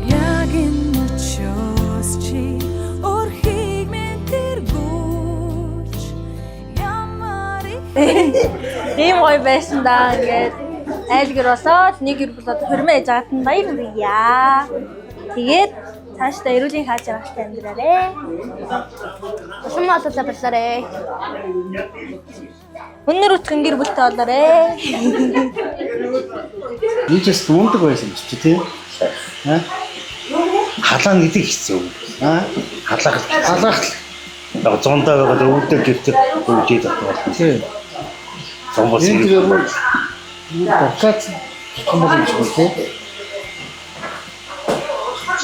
Яг энэ мөчөөс чи өрхийг минь тэргүүлж ямар их Ийм гоё байсан да ингээд айл гэр болоод нэг гэр бүл одоо хормоо ээж агаад нь баяр хүргье. Тэгээд цаашдаа эрүүлийн хааж явахтай амьдраарэ. Улам олоолаа болоорой. Өнөр үтгэн гэр бүлтэй болоорой. Энэ ч бас мундаг байсан юм чи тий. Аа? Халаан гэдэг хэцүү. Аа? Халаах Халаах л. Яг зундаа байгаад өвдөг гівтэг өвдөд татвал. Тий. Зун бас Энэ тэгээ мөн бокац том бол юм шиг тий.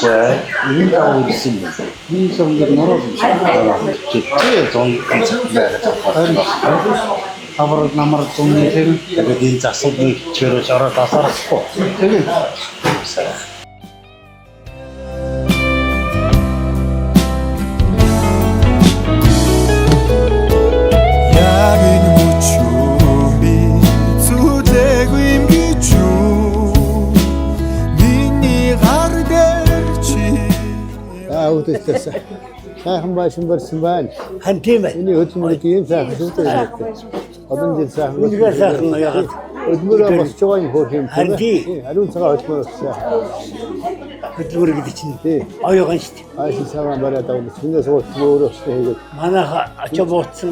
Үгүй. Энэ даа ирсэн юм. Энэ л ингээд нороо юм шиг. Тий, зун байгаад Харин тавар намар зунны тэр Тэгээд энэ засвар нэг чирэж ороод асаарахгүй. тэгээ Яг энэ мөчөө би зүлээгүй юм гэж юу Миний гар дээр чи аа үүдээсээ сайхан байшин барьсан байна. Хан тийм ээ. Миний хөдөлмөрийг ийм сайхан шүү дээ. Олон жил сайхан. Үнэхээр сайхан яагаад Хөдөлмөрөө босч байгаа юм хөөх юм. Харин тий. Ариун цагаан хөдөлмөр болсон. Хөдөлмөр гэдэг чинь Тий. оёгон шүү дээ. Айшин цагаан бариад авах. Чинээс хөдөлмөр өөрөө хийгээд Манайха очоо бууцсан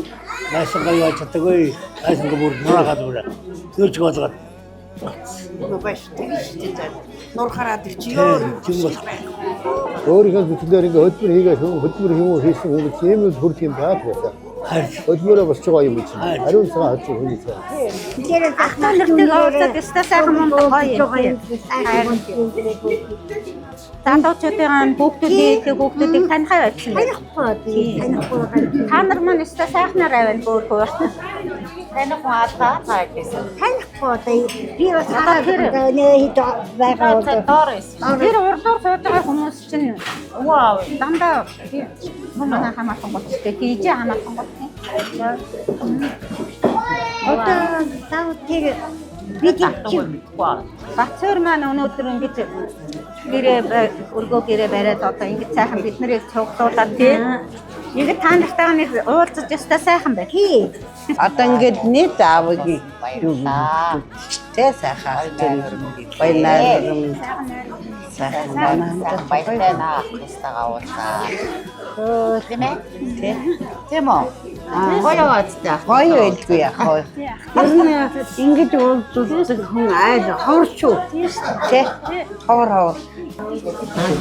байсангаа яаж чаддаггүй. Байсангаа бүр нураагаад бүр. Зөөж болгоод. Баяр тэгэн шүү дээ. Нур хараад ирчихё. Тийм бол өөрийнхөө зүтгэлээр ингээ хөдөлмөр хийгээд хөдөлмөр юм уу хийсэн хүмүүс ийм л хүрх юм даа тэгэхээр. харин Хөдөлмөрөө босч байгаа юм чинь. Ариун цагаан хөдөлмөр хүний цагаан. Ах нэртэйг уулзаад Өстой сайхан мундаг гоё юм. Залуучуудын хүүхдүүдийг хүүхдүүдийг танихаа байсан. Танихгүй танихгүй. Та нар маань өстой сайхнаар аваад бүр хуур. Таних хүн алгаа таа гэсэн. Танихгүй одоо би бас хараад нэ хэд байгаа бол Доор байсан. Тэр урлуур сууж байгаа хүмүүс чинь Өвөө аав. дандаа манай хамаатан гоцтой, тийжээ хамаатан гоцтой. одоо тав тэр би тэр чи Мэдгүй. Бацөр маань өнөөдөр ингэж гэрээ өргөө гэрээ бариад одоо ингэж сайхан бид нарыг цуглуулад тий. Ингээд та нартайгаа нэг уулзаж өстой сайхан байна. тий. Одоо ингээд нийт аавыг Баярлалаа. тэ сайхан баянаар сайхан Сайхан баяртай наа ах уулзаа. Тийм ээ? Тийм үү? Гоё уулзлаа. Гоё байлгүй яах вэ? Ер нь ингэж уулздаг хүн айл ховор шүү. Тэ ховор ховор.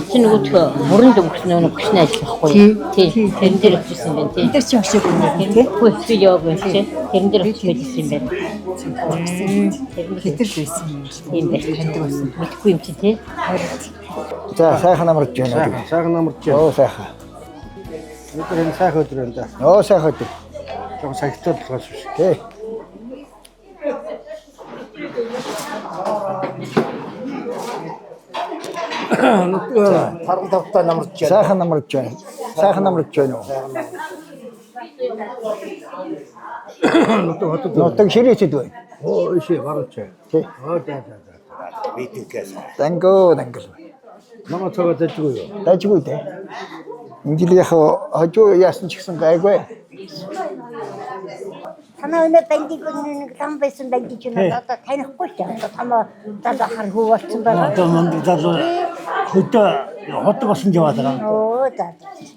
Чи нөгөөдхөө бүрэн дөнгөсөн нэг хөшнө ажиллахгүй. Тий. Тэрэн дээр очижсэн байх тий. Тэр чи очиагүй нэ тий. Үгүй би яваагүй тий. Тэрэн дээр очиж байсан юм байна. Хэтэр байсан юм. Тийм байх. Таньдаг байсан. Мэдхгүй юм чи тий. За сайхан амарч байна. сайхан сайхан намарч байна. Оо сайхан. Өдөр энэ сайхан өдөр байна да. Оо сайхан өдөр. Жохон сагтал болохоос биш. Тий. Таргал тавтаа намарч байна. Сайхан амарч байна. Сайхан амарч байна уу? Нутаг хотод. Нутаг ширээчэд байна. Оо ишээ барууч. Тий. Оо за за за. Митингээс. Дангөө дангал. Манай цагаа дажгүй юу? Дажгүй дээ. Инжил яг хожуу яасан ч гэсэн гайгүй. Танаа өнөө бандик нэг лам байсан бандик чинь одоо танихгүй шүү дээ. Одоо тамаа залуу хар хүү болсон байна. Одоо мундаг залуу хөдөө ходог болсон яваад байгаа. Оо за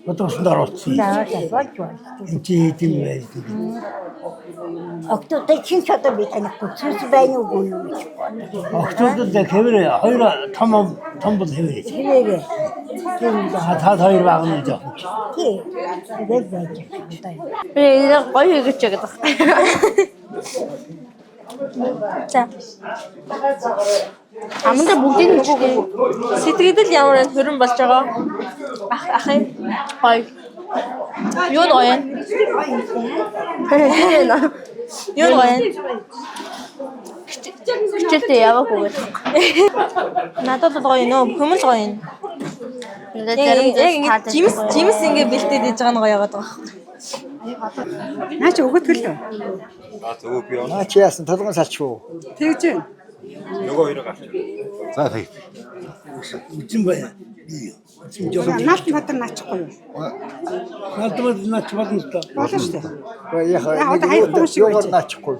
Ходог болсон дээр оролцсон. за за болж байна. Энд чи хэд юм бэ? Октод чинь ч одоо би танихгүй зүс байна уугүй юу гэж байна. Октодод хэвэр хоёр том том бол хэвэр. Тэрээрээ. Тийм А та хоёр баг нь жоохон. тий. Тэгээд байж байгаа. Би энэ гоё хийгээч гэдэг байна. За. Амандаа бүгдийг нь өгөөгүй. Сэтгэл ямар байна хөрөн болж байгаа. Ах ахын гоё. Юу нь гоё юм? Юу нь гоё юм? Хичээлдээ яваагүй гэдэг. Надад бол гоё нөө хүмүүл гоё юм. Надад зарим Яг зүйлс ингэ таалагдахгүй. жимс жимс ингэ бэлтээд иж байгаа нь гоё яваад байгаа. Наа чи өгöd хөлөө. А зөв би Наа чи яасан толгон салчгүй. Тэгж байна. нөгөө хоёроо гарч. За тэг. Үчин бай. Үчин жоо. Наалт бадар наачихгүй юу? Наалт наач болно л доо. Болно шүү дээ. Яг Яг одоо хаяхгүй юм шиг байж. наачихгүй.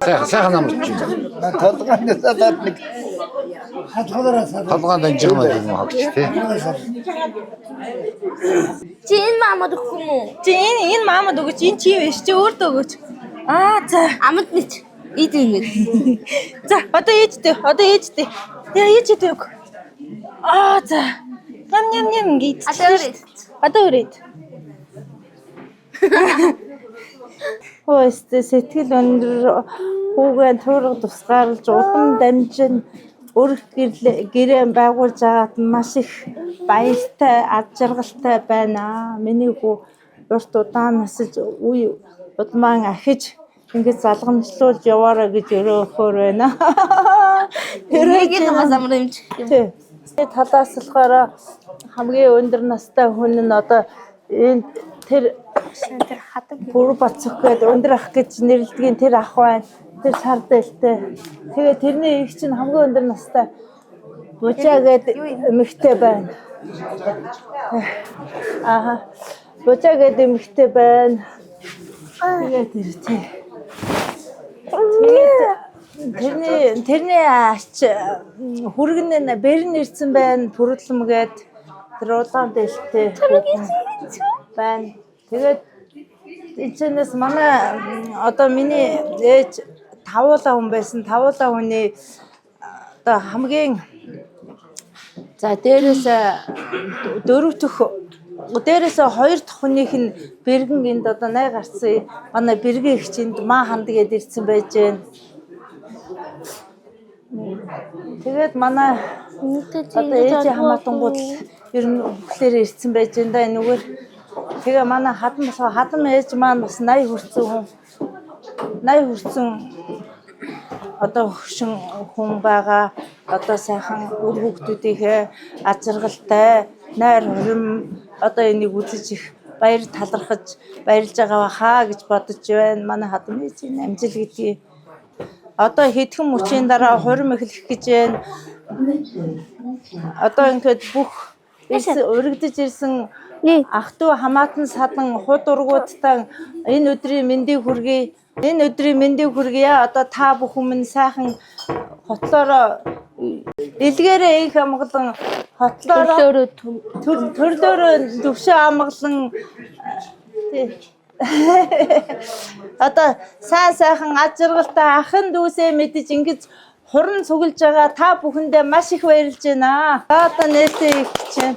Сайхан сайхан амарч байна. Толгойн салаад нэг Хадгалаараа сар. Толгойн данжирмаа юм хогч тий. Чи энэ маамад өгөх юм уу? Чи энэ энэ маамад өгөөч, энэ чи биш, чи өөртөө өгөөч. Аа за. Амад нэг ид ингэ. За, одоо ээжтэй, одоо ээжтэй. Яа ээжтэй өг. Аа за. Ням ням ням ингэ идчихлээ Одоо шүү дээ. Одоо өрөөд. Хөөстө сэтгэл өндөр хүүгээ туурга тусгаарлаж удам дамжин өрх гэрээ байгуулж байгаад нь маш их баяртай, ад жаргалтай байна. Миний хүү урт удаан насалж үе удмаан ахиж ингэж залгамжлуулж яваарай гэж өрөөхөр байна. Нэг л бас амар юм чи. Тий. Талаас болохоор хамгийн өндөр настай хүн нь одоо энэ тэр Тэр хадаг. Бүр бацх гээд өндөр ах гэж нэрлэдгийн тэр ах байна. Тэр сар дээлтэй. Тэгээ тэрний их чинь хамгийн өндөр настай Бужаа гээд эмэгтэй байна. Ааха. Бужаа гээд эмэгтэй байна. Тэгээ тэр тий. Тэгээд тэрний ач хүргэн нь бэрэн ирсэн байна. Пүрүлэм гээд тэр улаан дээлтэй байна. Тэгээд энэчнээс манай одоо миний ээж тавуулаа хүн байсан. Тавуулаа хүний одоо хамгийн за дээрээс дөрөв дэх дээрээс хоёр дахь хүнийх нь бэргэн энд одоо най гарцсан манай бэргэн их чинд маа ханд гээд ирсэн байж гэн. Тэгээд манай одоо ээжийн хамаатангууд л ер нь бүхлээрээ ирсэн байж гэн да энэгээр. Тэгээ манай хадам болохоор хадам ээж маань бас 80 хүрсэн хүн. 80 хүрсэн одоо хөгшин хүн байгаа. Одоо сайхан үр хүүхдүүдийнхээ аз жаргалтай найр хурим одоо энийг үзэж их баяр талархаж баярлж байгаа баха гэж бодож байна. Манай хадам ээжийн амжил гэдгийг одоо хэдхэн мөчийн дараа хурим эхлэх гэж байна. Одоо ингээд бүх ирсэн өргөдөж ирсэн ах トゥ хамаатан садан худ ургуудтай энэ өдрийн мэндийг хүргэе. Энэ өдрийн мэндийг хүргэе. Одоо та бүхэн минь сайхан хотлоороо илгээрээ их амгалан хотлоороо төрлөөрөө төвшөө амгалан тий. Одоо сайн сайхан аж жаргалтай ахын дүүсээ мэдэж ингэж хуран цуглаж байгаа та бүхэндээ маш их баярлж байна. Одоо нээлттэй их гэж байна.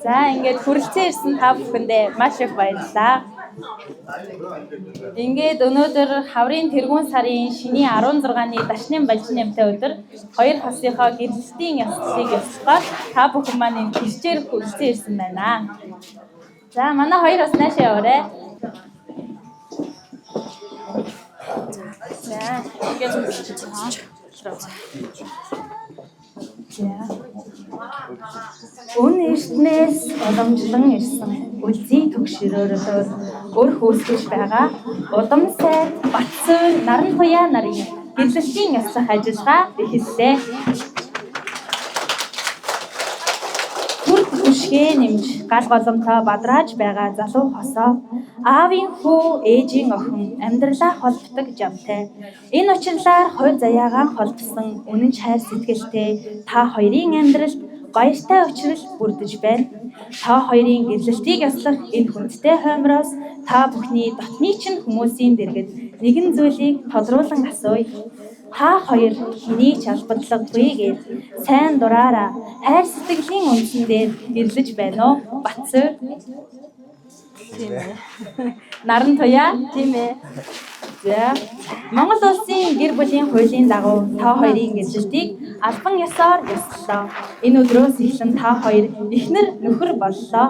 За ингээд хүрэлцэн ирсэн та бүхэндээ маш их баярлалаа. Ингээд өнөөдөр хаврын тэргүүн сарын шинийн 16-ны дашны балжин нэмтэй өдөр хоёр хосынхоо гэрлэлтийн ёслолыг ёслохоор та бүхэн маань энэ гэрчээр хүрэлцэн ирсэн байна. За манай хоёр хос наашаа яваарай. За ингээд Өн эртнээс уламжлан ирсэн үлзий түгшрөөрөлөөр өрх үүсгэж байгаа удам сайд Батсуур Наран туяа нарын гэрлэлтийн ёслох ажиллагаа эхэллээ. Түр түшгээ нэмж гал голомтоо бадрааж байгаа залуу хосоо аавын хүү ээжийн охин амьдралаа холбодог жамтай. Энэ учирлаар хувь заяагаан холбосон үнэн хайр сэтгэлтэй та хоёрын амьдралд баяртай учрал бүрдэж байна. Та хоёрын гэрлэлтийг ёслох энэ хүндтэй хоймроос та бүхний дотны чинь хүмүүсийн дэргэд нэгэн зүйлийг тодруулан асууя. Та хоёр хэний ч албадлаггүй гээд сайн дураараа хайр сэтгэлийн үндсэн дээр гэрлэж байна уу? Батсуур. Тийм ээ. Наран туяа. Тийм ээ. За. Монгол улсын гэр бүлийн хуулийн дагуу та хоёрын гэрлэлтийг албан ёсоор ёслолоо. Энэ өдрөөс эхлэн та хоёр эхнэр нөхөр боллоо.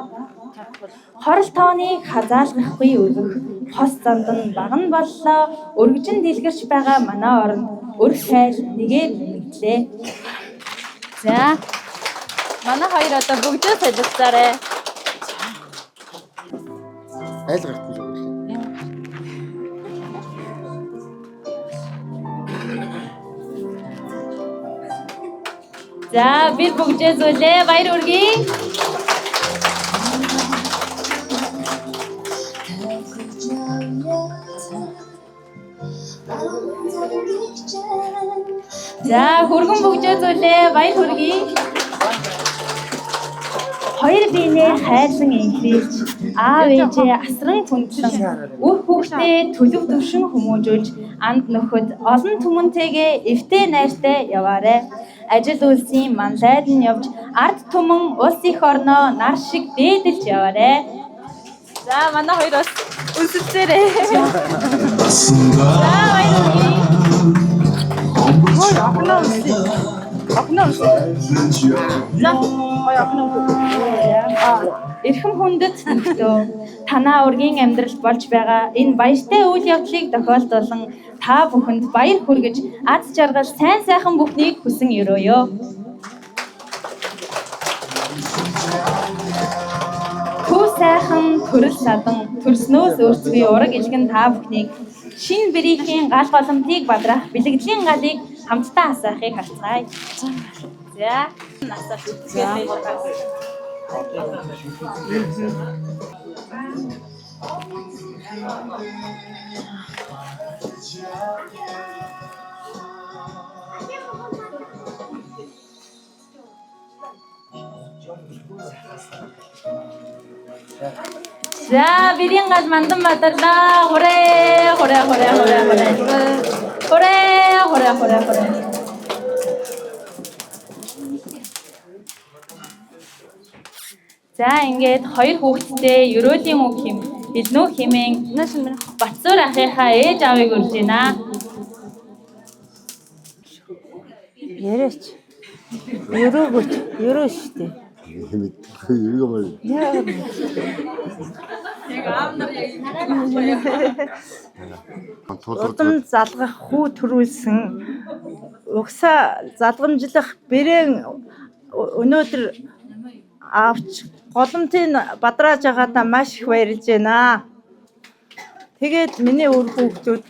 Хорол тооны хазаалгахгүй өргөх хос занд нь багна боллоо. Өргөжин дэлгэрч байгаа манай оронд өрх хайл нэгээр нэмэгдлээ. За. Манай хоёр одоо бүгдээ солилцоорой. Айл гартан зөвлөө. За, бид бүгдээ зүйлээ баяр хүргэе. За, хүргэн бүгдээ зүйлээ баяр хүргэе. Хоёр биенээ хайрлан энхрийлж, аав ээжээ асран хүндлэн, үр хүүхдээ төлөв төвшин хүмүүжүүлж, анд нөхөд олон түмэнтэйгээ эвтэй найртай яваарай. Ажил үйлсийн манлайд нь явж, ард түмэн улс их орноо нар шиг дээдэлж яваарай. За, манай хоёр бас үнсэлцээрэй. За, баяр хүргэе. Хөөе, охиноо өмсөе. Охиноо өмсөе. За, гоё охиноо өмсөе. Эрхэм хүндэт нөхдөө танаа ургийн амьдралд болж байгаа энэ баяртай үйл явдлыг тохиолдуулан та бүхэнд баяр хүргэж аз жаргал сайн сайхан бүхнийг хүсэн өрөөё. Төв сайхан төрөл садан төрснөөс өөрсгий ураг илгэн та бүхнийг шинэ бэрийн гал голомтыг бадраах бэлгэдлийн галыг хамтдаа асаахыг харцгаая. За насаар үтсгээд байж. За, бэрийн гал мандан бадарлаа. Хурээ, хурээ, хурээ, хурээ, хурээ. Хурээ, хурээ, хурээ, хурээ. За, ингээд хоёр хүүхэдтэй ерөөлийн үг хэм хэлнүү хэмээн Батсуур ахынхаа ээж аавыг урьж байна. Яриач. Өрөөгөөч. Өрөө шүү дээ. Мэдгүй юу юм. Яагаад Удам залгах хүү төрүүлсэн угсаа залгамжлах брээн өнөөдөр авч голомтын бадрааж байгаадаа маш их баярлж байна. Тэгээд миний үр хүүхдүүд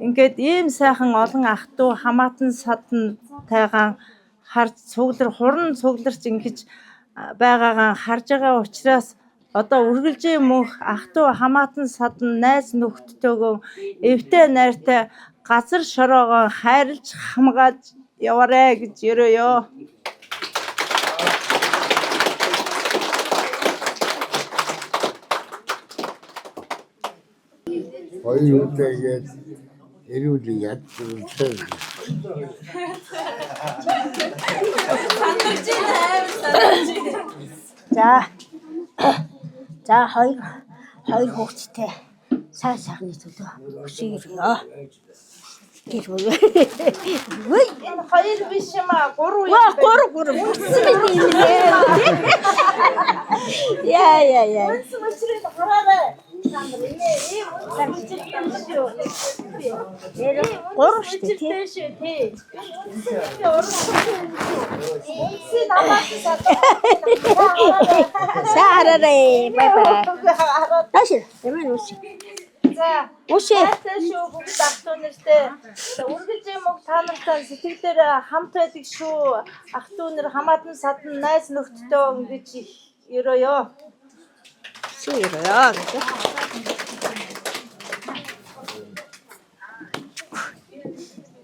ингээд ийм сайхан олон ах トゥ хамаатан садантайгаан харж цуглар хуран цугларч ингэж байгаагаа харж байгаа учраас одоо үргэлжийн мөнх ах トゥ хамаатан садан найз нөхдөдтэйгөө эвтэй найртай газар шороогоо хайрлж хамгаалж яваарэ гэж өрөөё. Хоёр үдээгээд эрүүл ядсан. Сандарч байна, амар сандарч байна. За. За хоёр хоёр хүүхэдтэй сайн сайхны төлөө хүсье өргөё. Тэр үгүй. Энэ хоёр биш юм аа, гурав юм. Ва гурав гурав бүрдсэн байх юм нэ. Яа яа яа. Үнсэн өчрийг хараарай. Нэ ийм үнсэн өчрийг юм шүү. Гурав шүү дээ, тий. Үнсэн шүү тий. Үнсэн үнсэн намаас садан. Сайн хараарай. Бай бай. Тааш. Ямаа нүс. За. Үшээ. Хайртай шүү бүгд ах トゥ нартай. Үргэлжийн мөг та нартай сэтгэлээр хамт байдаг шүү. Ах トゥ нар хамаатан садан найз нөхдөдөө ингэж их өрөөё. Шүү өрөөё гэж.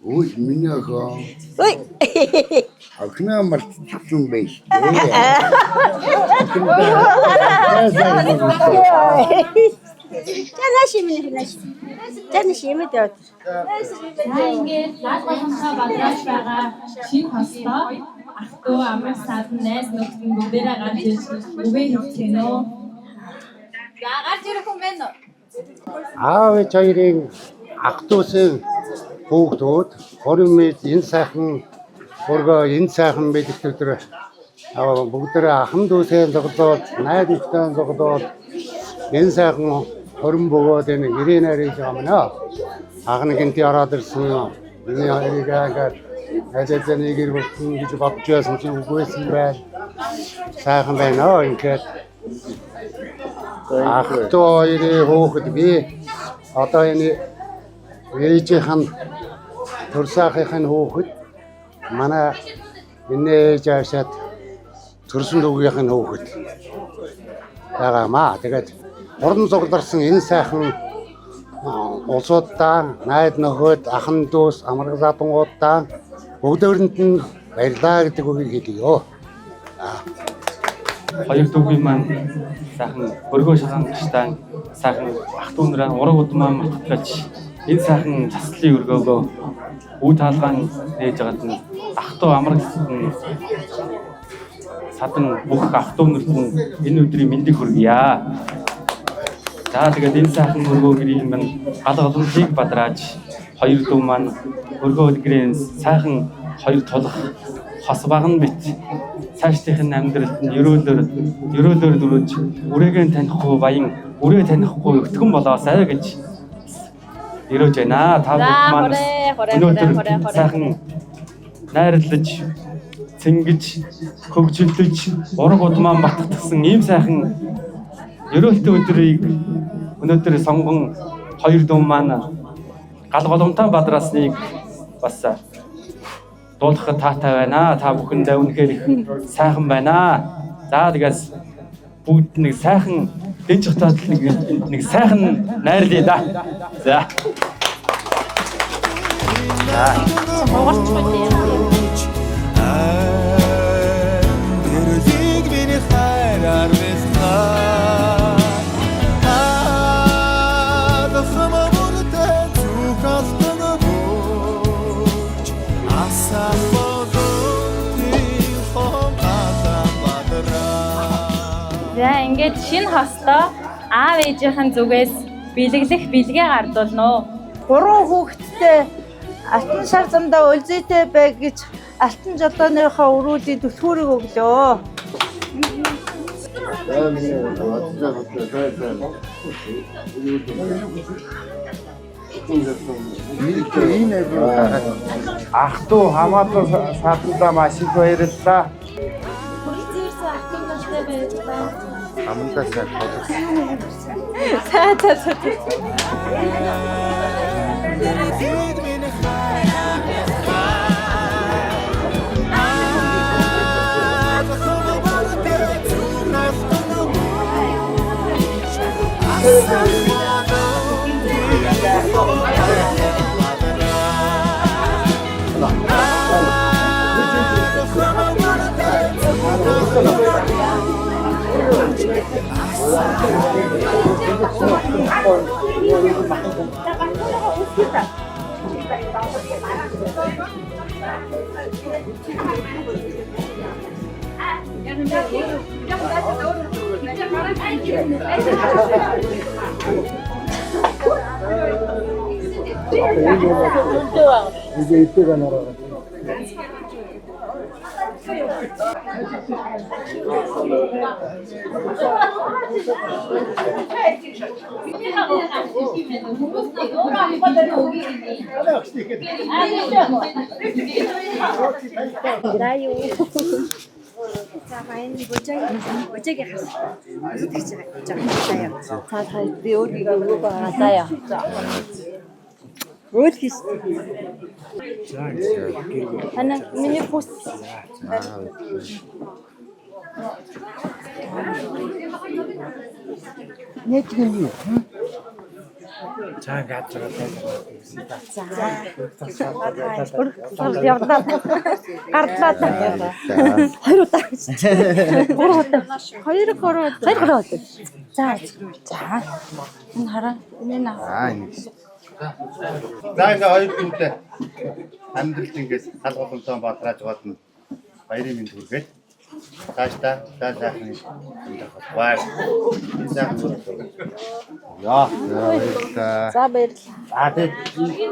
Үгүй миний охин Ой. охиноо мартчихсан байж тээ. За нааш юм нааш. За нааш юм дээ. За ингээд гал голомтоо бадрааж байгаа шинэ хостой ах トゥ амрах садан найз нөхдөд нь бүгдээрээ гарч ирж үгээ хэлцгэнэ үү. За гарч ирэх хүн байна уу? Аав ээж хоёрын ах дүүсийн хүүхдүүд 20 мэд энэ сайхан өргөө энэ сайхан бэлэгт өдөр бүгдээрээ ахан дүүсээ зоглоод найз нөхдөд зоглоод энэ сайхан хорин бөгөөд энэ гэрээ нарийн байгаа мэнэ. Ах нэг гинти ороод ирсэн. Миний хоёрыг ингээд Аль аль гэр болсон гэж бодож байсан чинь үгүй байсан байна. Сайхан байна оо ингээд. Ах дүү хоёрын хүүхэд би одоо энэ ээжийнх нь төрсөн ахынх нь хүүхэд манай энэ ээж аашаад төрсөн дүүгийнх нь хүүхэд байгаамаа. Тэгээд хурдан зугларсан энэ сайхан улсуудаа найд нөхөд ахан дүүс амраг задангуудаа бүгдөөрэнд нь баярлалаа гэдэг үгийг хэлье. Хоёр дүүгийн маань сайхан өргөө шагаан гштан сайхан ах дүү нараа ураг удмаа матгаж энэ сайхан заслын өргөөгөө үе таалгаан нээж байгаад нь ах дүү амраг садан бүх ах дүү нарт нь энэ өдрийн мэндийг хүргье. За тэгээд энэ сайхан өргөө гэрийн маань гал голомтыг бадрааж хоёр дүү маань өргөө гэрийн сайхан хоёр тулах хос багна бит цаашдынх нь амьдралд нь ерөөлөөр дүрж үрээгээ танихгүй баян үрээ танихгүй өтгөн болоосай гэж ерөөж байна. Та За бүхэн маань хурээ хурээ өнөөдөр хурээ хурээ. сайхан найрлаж цэнгэж хөгжилдөж ураг удмаа батгдсан ийм сайхан ерөөлтөй өдрийг өнөөдөр сонгон хоёр дүү маань гал голомтой бадраасныг бас дуулахад таатай байна. Та бүхэндээ үнэхээр их сайхан байна. За тэгээс бүгд нэг сайхан дэнч хатаад нэг сайхан найрлая да. За. Хугарч Гэрлийг миний хайраар бэлтгэн. Хаадах мөрдөө зүх алтан бууж асах болгон хом адам бадраа. За ингээд шинэ хостоо аав ээжийнхэн зүгээс бэлэглэх бэлгээ гардуулна уу? Гурван хүүхэдтэй алтан шар замдаа өлзийтэй бай гэж алтан жолооныхоо өрүүлийн түлхүүрийг өглөө. Ах トゥ хамаатан садандаа маш их баярлалаа. Хүрэлцэн ах дүү нартай баярлалаа. Амандаа сайн тулгсан. За за за. Гэрлийг миний хайраар бэлтгэн. Хаадах мөрдөө зүх алтан бууж асах болгон хом адам 이제 이때가 날아가지고. За юу. За баян бужагийн хас. Үзэгч байгаа. За яа. За та би өөрийгөө өгөөг байгаа. За яа. Өөр хийш. Тана миний бүс. Нэг юм юу? За ингээд байгаа. За. Явлаа. Гардлаа. Хоёр удаа. Гурван удаа. Хоёр гурван удаа. Хоёр гурван удаа. За. За. Энэ хараа. Энэ наа. Аа ингэ. За ингээ хоёр дүүтэй амьдралд ингээд хал голомтон бадрааж болно. Баярын мэнд хүргээд цаашдаа за сайхан амьдрах болбай. Энэ сайхан болдог. Яа, баярлалаа. За баярлалаа. За тэг.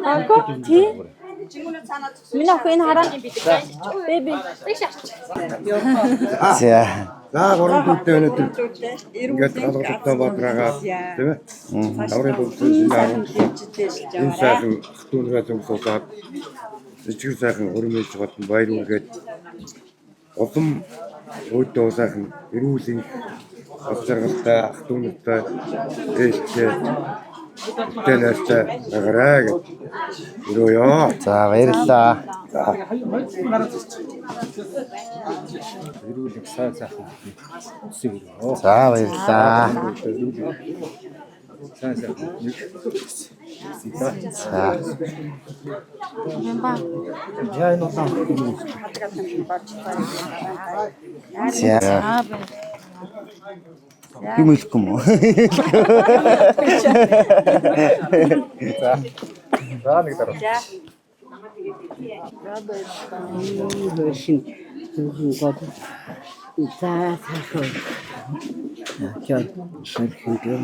Анко тий. Миний охин энэ хараа. Бэби. За. За гурван дүүтэй өнөөдөр ингээд хал голомтон бадраагаа тийм ээ. Даврын дүүтэй шинэ 17 энэ сайхан ах дүү нараа зөвсөөд Жижигэр сайхан хөрмөж голон баяр үргээд улам өөдөө сайхан эрүүл энх аз жаргалтай ах дүү нартай ээлтэй тэ найртай байгаарай гэж өрөөё. За баярлалаа. За. Эрүүл их сайн сайхан хүсье өрөө. За баярлалаа. Сайн сайхан нэг. За. Яа энэ улаан юм. За. Юм хэлэхгүй юм уу? За. За нэг дараа. Хөршин гол. За цаашаа. Жоо шөрхөн юм.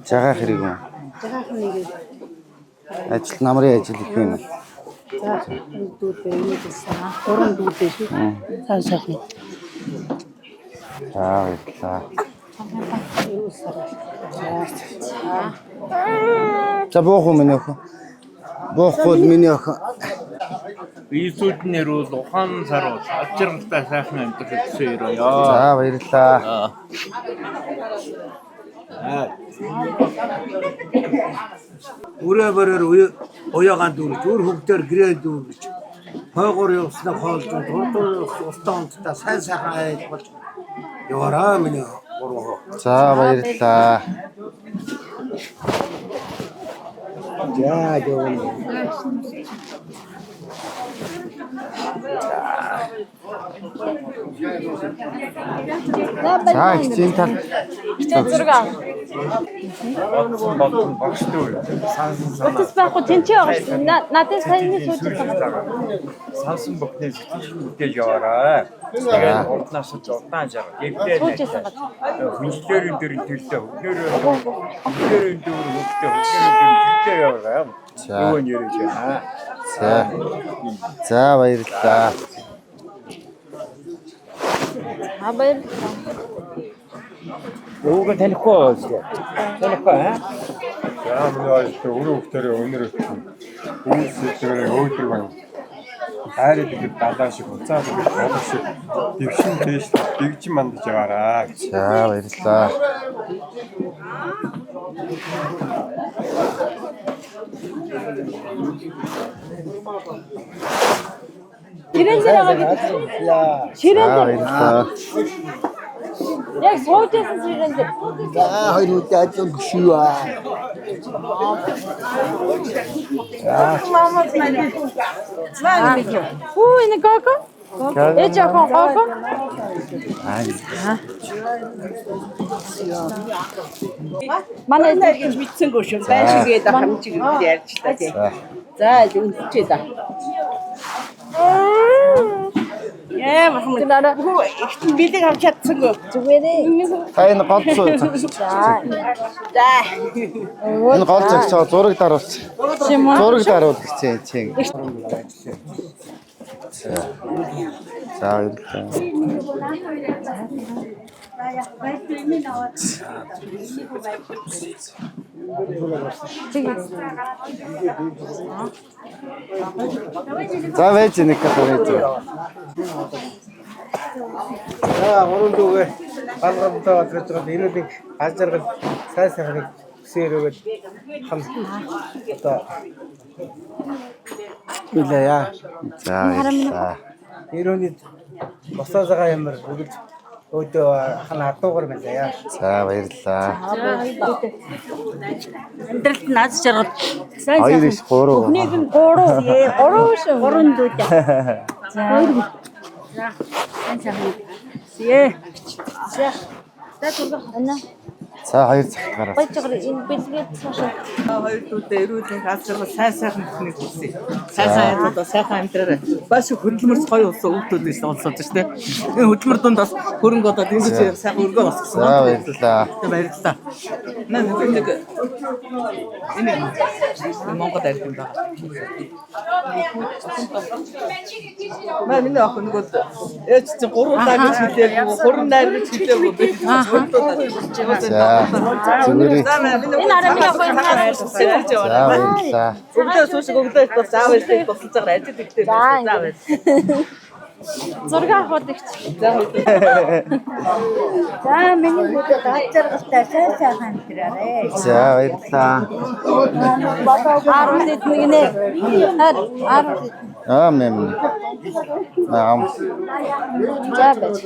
Жагаа хэрэг юм. Жагаах нэг Ажил намрын ажил их юм. за дүүдээ нэг гэсэн. Гурван дүүдээ шүү. Сайн сайхан. За баярлалаа. За буух уу миний охин? Буухгүй бол миний охин. Иесүүд нь эрүүл ухаан саруул ав жаргалтай сайхан амьдрал өссөн өрөөё. За баярлалаа. Өрөө бороор уяагаан дүүрж, үр хөвгтөр гэрээ дүүрж, хойгоор явснаа хоолж, урдуур устаа унтдаа сайн сайхан айл болж яваараа миний гурван хөө. За баярлалаа. За явна. За их зин тал. Хичээл зураг ав. Бодсон бодсон багш дүү. Сансан санаа. Утас байхгүй тэнцээ байгаа шүү. Надад саяны сууж байгаа. Сансан бүхний сэтгэл бүтээж яваарай. Тэгээд урднаас ч удаан жаргал. Эвдээ. Сууж исэн газар. Хүншлэрийн дөрөн төлөө, хөгнөрийн дөрөн хөгтөө, хөгнөрийн дөрөн төлөө яваарай. За. Нөгөө нь яриад байна. За. За баярлалаа. За баярлалаа. Ууг нь танихгүй байна. Танихгүй аа. За миний хоёр өрөө хөлтөөрөө өнөр өтсөн. Үүс сэдвэрээ өөдрөг байна. Хайрыг ихэд далаа шиг уцаа шиг болов шиг дэвшин дээш дэгжин мандаж яваарай. За баярлалаа. Ширээн дээр байгаа гэдэг. Ширээн За дээр. баярлалаа. Яг сууж исэн ширээн дээр. За хоёр үдэ ажил гүшүү. Мама Хүү энэ гого? Ээж охин гого? Манай нар гэж мэдсэнгүй шүү. Байн шигээд хамжиг ярьж та тий. За үнсчээ да. Яа махмын. Хүү ихтэн бэлэг авч чадсангүй. Зүгээрээ. Та энэ гол зогсож. За. Энэ гол зогсоо зураг даруулсан. Зураг даруул гэсэн чинь. За. За баярлалаа. За байж нэг гэх байж. За гурван дүүгээ галгалтай бадраж байгаа эрүүл их аз жаргал сайн сайхныг хүсье өрөөгөл хам одоо билээ. За баярлалаа. Эрүүний босоо байгаа юмар үргэлж өөдөө хан адуугар байлаа. За баярлалаа. Амьдралд нь аз жаргал сайн Хоёр иш гурав. Бүхнийг нь гурав. Гурав шүү. Гурван дүүдээ. За. За. Сайн сайхан. Зээ. За. За зураг авах. За хоёр цагт гараа. Баяж байгаа энэ бэлгээд цаашаа. Хоёр дүүдээ эрүүл их аз жаргал сайн сайхан бүхнийг хүсье. Сайн сайн одоо сайхан амьдраарай. Бас хөдөлмөрч гоё улс өвдөл гэсэн улс болж шүү дээ. Энэ хөдөлмөр дунд бас хөрөнгө одоод ингэж сайхан өргөө босгосон. За баярлалаа. Тэг баярлалаа. Наа нэг энэ Монгол ард юм байна. Маа миний охин нөгөө ээж чинь гурван лаа гэж хэлээгүй, гурван найр гэж хэлээгүй. Би За. За. Зүгээр. Энэ арай миний охин За баярлалаа. Өглөө сүүшиг өглөө бас заав баярлалаа тусалж байгаа ажил ихтэй. За баярлалаа. Зураг авах ихч. За За миний хүүхэд аз жаргалтай сайн сайхан амьдраарэ. За баярлалаа. 10 эднэ гинэ. Харин 10 эднэ. Аа мэм. Аа. За байж.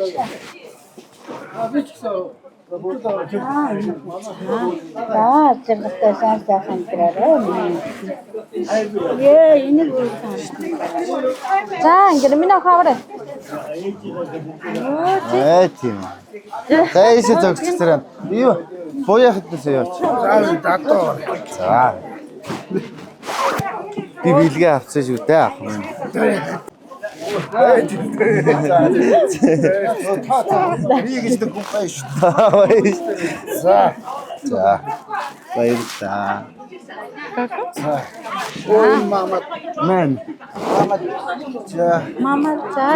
За аз жаргалтай сайн сайхан амьдраарэ. Ее энийг үүсэн. За ингэ миний охин аваарай. Аа тийм. За ийшээ зогсчихсараа. Юу буяхад нүсээ яваач. За дадуу. За. Би бэлгээ авсан шүү дээ ах минь. Би гэж нэг хүн гоё шүү. За. За. Баярлалаа. За. Ой мама. Мэн. Мама. За. Мама за.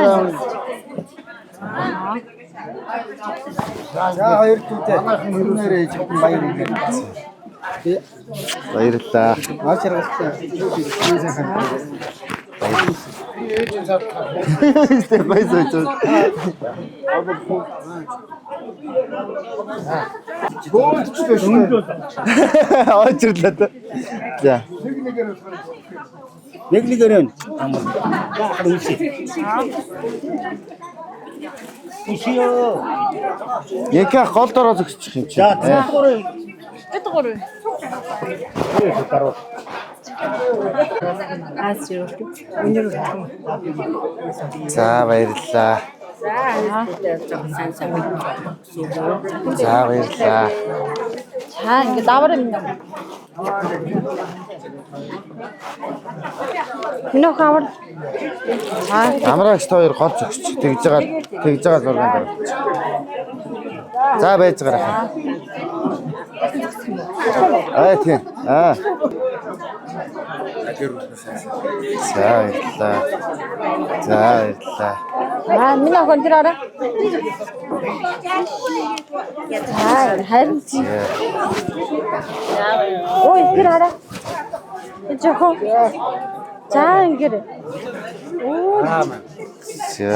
За хоёр дүүтэй. Манайхан хөрнөөрөө ээж баяр хүргэе. Баярлалаа. Аз жаргалтай. Сайн сайхан. Тэ баярлалаа. Бөөдчлөө шүү. Очрлоо. За. Нэг нэгээр нь амар. За хар үнсээ. Ишиё. Яка гол дороо зогсчих юм чи. За гурав. Бид гурав. Даруу. Аз жаргал. Өнөр өтгөн. За баярлалаа. За сайн сайхан. За баярлалаа. За ингэ даваарай миний охин. Миний охин аваар. Амраагч та хоёр гол зогсчих. Тэгж байгаа тэгж байгаа зургаан дараач. За байж гарах. Аа тийм. Аа. За баярлалаа. За баярлалаа. Аа миний охин тэр арай. За харин чи. Ой тэр арай. Энэ жоохон. За ингэр. Оо. За.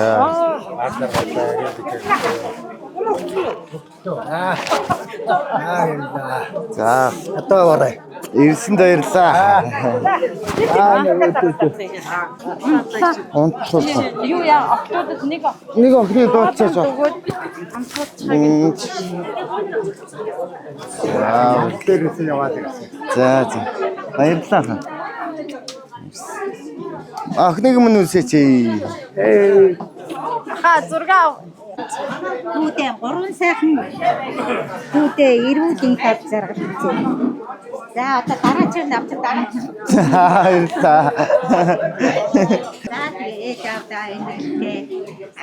За. Одоо аваарай. Ирсэнд баярлалаа. Унтлуулсан. Юу яа октодод нэг Нэг охины дууцаач. өгөөд амтуулчихаа гэж. За. Дээрээс нь яваад ирсэн. За за. Баярлалаа. Охиныг минь үсээч. Аха зураг ав. Дүүдээ гурван сайхан дүүдээ эрүүл энх ад жаргал үзье. За одоо дараач нь авч дараач. За баярлалаа. За тэгээ ээж аавдаа энэ ихтэй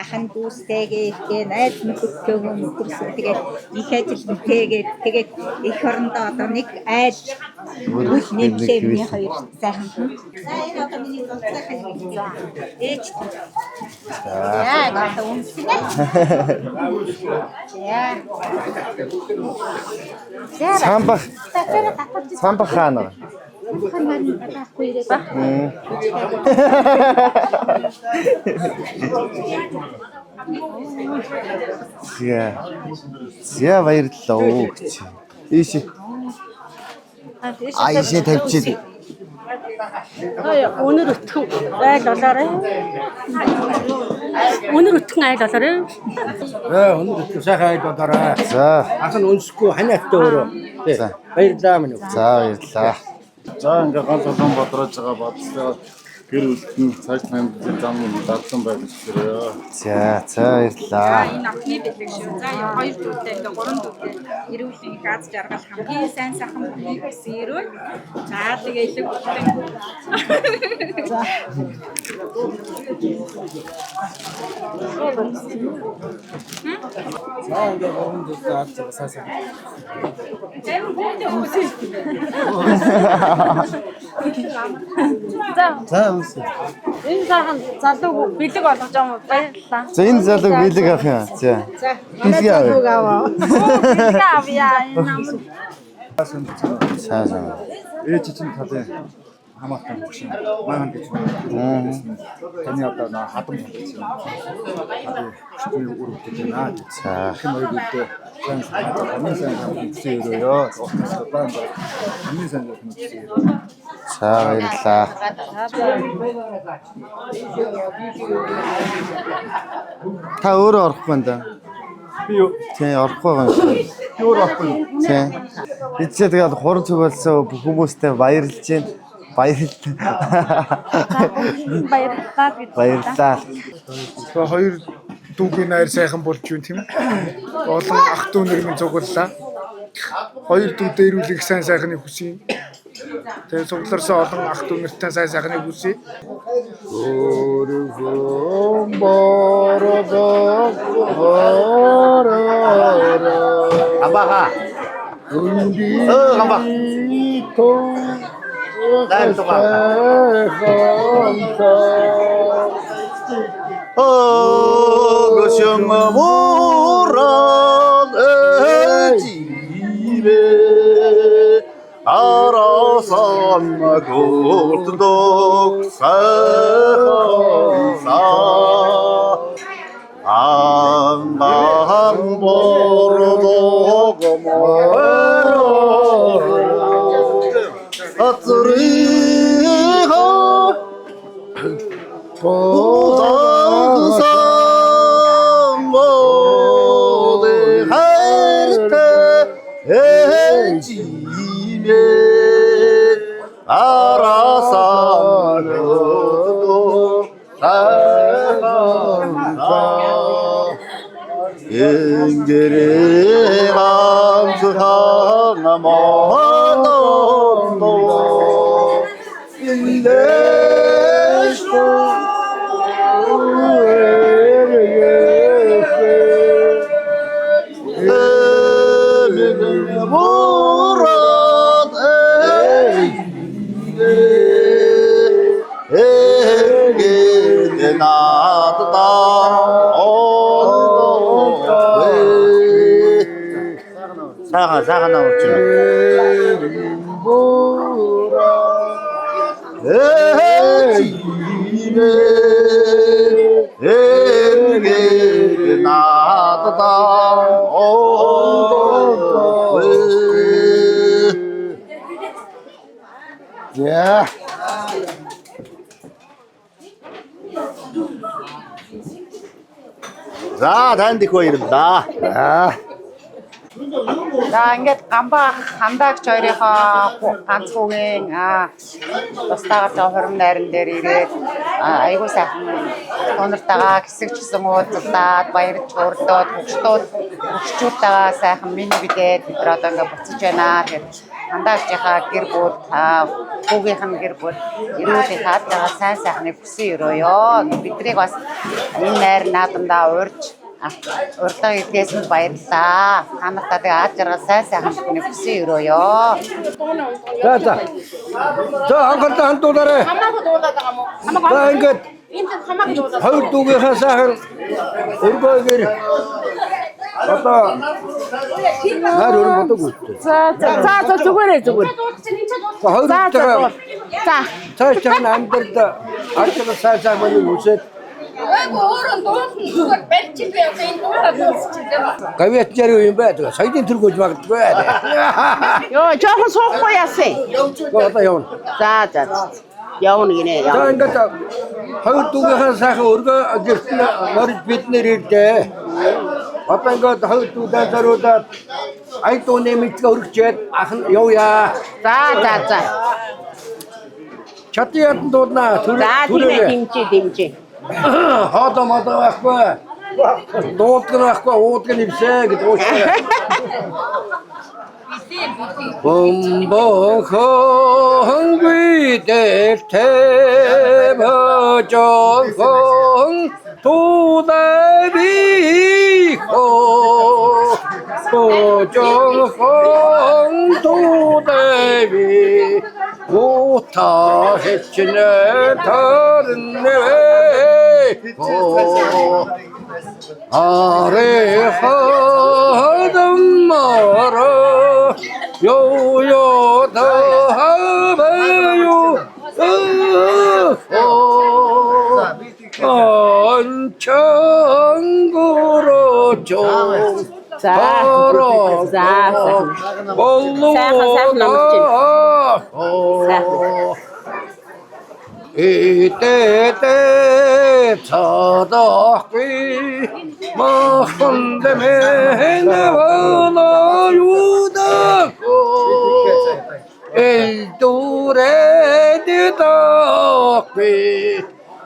ахын дүүстэйгээ ихтэй найз нөхөдтэйгээ нөхөрсөн тэгээд их ажил бүтээгээд тэгээд эх орондоо одоо нэг айл үл нэмлээ миний хоёр сайхан. За энэ одоо миний зураг сайхан ээж. За одоо өмснө. За. За. Самбах. Самбах хаана? Самбах маань байхгүй ирээд. За. За баярлалаа өө гэж. Ийш. А ийшээ тавьчих. Өнөр өтгөн айл болоорой. Өнөр өтгөн айл болоорой. Ээ өнөр өтгөн сайхан айл болоорой. За. Ах нь өнсөхгүй ханиаттай өөрөө. Тий. Баярлалаа минь. За баярлалаа. За ингээ гол улаан бодроож байгаа бодлоо гэр бүлд нь цааш амьдрал зам дадлан байх ёстой. За за баярлалаа. Энэ охины бэлэг шүү. За хоёр дүүтэй ингээ гурван дүүтэй эрүүл их аз жаргал хамгийн сайн сайхан бүхнийг хүсэн эрүүл. За тэгээ элэг бүхтэн. За. За ингээ гурван дүүтэй алж байгаа сайн сайн. За. За үс. Энэ сайхан залууг бэлэг болгож байгаа юм уу? Баярлалаа. За энэ залууг бэлэг авах юм. За. За. Бэлэг авъя. Бэлэг авъя. Энэ нам. Сайн сайн. Ээж чинь талын хамаатан хөгшин маань гэж байна. Таны одоо нөө хадам гэж байна. Хадам хүчний үр хөтөж байна. За. Хэм хоёр дүүтэй сайн сайн хамгийн сайн хүссэн өрөөё. Уутаас байна. Хамгийн сайн хүссэн өрөө. За баярлалаа. Та өөрөө орохгүй юм да. Би юу? Тийм орохгүй байгаа юм шиг. Би өөрөө орохгүй юу? Тийм. Би чи тэгээд хуран цуг болсон бүх хүмүүстэй баярлж байна. Баярлалаа. Баярлалаа гэж. Баярлалаа. Тэгээ хоёр дүүгийн найр сайхан болж юу тийм ээ. Олон ах дүү нар минь цуглалаа. Хоёр дүүдээ эрүүлэх сайн сайхныг хүсье. Тэгээ цугларсан олон ах дүү нартай сайн сайхныг хүсье. Өргөн бордог хоророо. Гамбаха. Өө гамба. Дайм дугаа. Огшин мурал эживэ арасан гуртдог сайхан ан бордог мороо Азрыга Тулсан молы хайртай эжимээ арасан Энгэрээ ганцхан модондоо Илэш Мурат эйгэ надаа сайхан сайхан ууч. Эйгэ надаа За. За танд их баярлалаа. За. За ингээд Гамба хандаагч хоёрынхоо ганц хүүгийн тусдаа гарч байгаа хурим найран дээр ирээд айгуу сайхан дунартайгаа хэсэг ч гэсэн уулзлаад баярж хурлаад хөгжтүүд хөгжчүүдтэйгээ сайхан минь бидээд бид нар одоо ингээд буцаж байна. Тэгэхээр хандаагчийнхаа гэр бүл хүүгийнх нь гэр бүл эрүүл их хаад байгаа сайн сайхныг хүсэн өрөөё. Биднийг бас энэ найр наадамдаа урьж урилга идээс нь баярлалаа. Та нартай тэгээ аз жаргал сайн сайхан бүхнийг хүсэн өрөөё. За за. За анхаарлаа хандуулаарай. Хамаагүй дуулаад байгаа юм уу? Хамаагүй. За ингээд Энд хамаагүй дуулаад. хоёр дүүгийнхаа сайхан өргөөгөр одоо найр өрн бодог үстэй. За за за за зүгээрээ зүгээр. Хоёр За за дүүтэйгээ дуул. За. цааш чам амьдралд арчиг сайн сайн мөнийг үсээд Айгу өөрөө дуулна зүгээр барьчих би одоо энэ дуулаад дуусчих. гавьяат жарив юм байдаг. Соёлын төргөж магадгүй. Йоо, жоохон суухгүй яасан. Одоо явна. За за. за. Явна гинэ. За Явна. ингээд хоёр дүүгийнхаа сайхан өргөө гэрт нь морж бид нэр ирдээ. Одоо ингээд хоёр дүүдээ зориулаад ая дууны мэдгээ өргөчээд ах нь явъя. За за за. Чадан ядан дуулнаа. За тийм ээ дэмжиж дэмжиж. Хоолоо молоо байхгүй. Дуулдаг нь байхгүй, уудаг нь ивсэ гэж ууштай. Бомбохон гүйдэл тэвэж божохон тудавихо божохон тудави ута хечнэ тарнэ аре хадамара йо да хабаю анчангуро чо За. За, сайхан. Сайхан, сайхан намарч байна. Сайхан. 이때때 차다귀 마흔대매 나와나 유다고 일두레 디다귀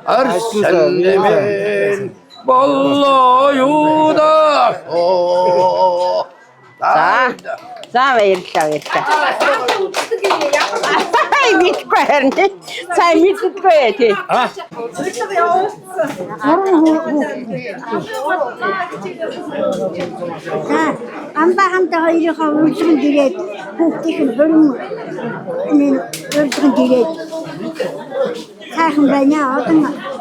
아르산데멘 боллоо юдако. За. За, баярлалаа, баярлалаа. Мэдгүй харин. Сайн мэддэггүй тий. За, амба хамтаа хоёрынхоо урилганд ирээд хүүхдийнх нь хурим энэ урилганд ирээд сайхан байна. Одоо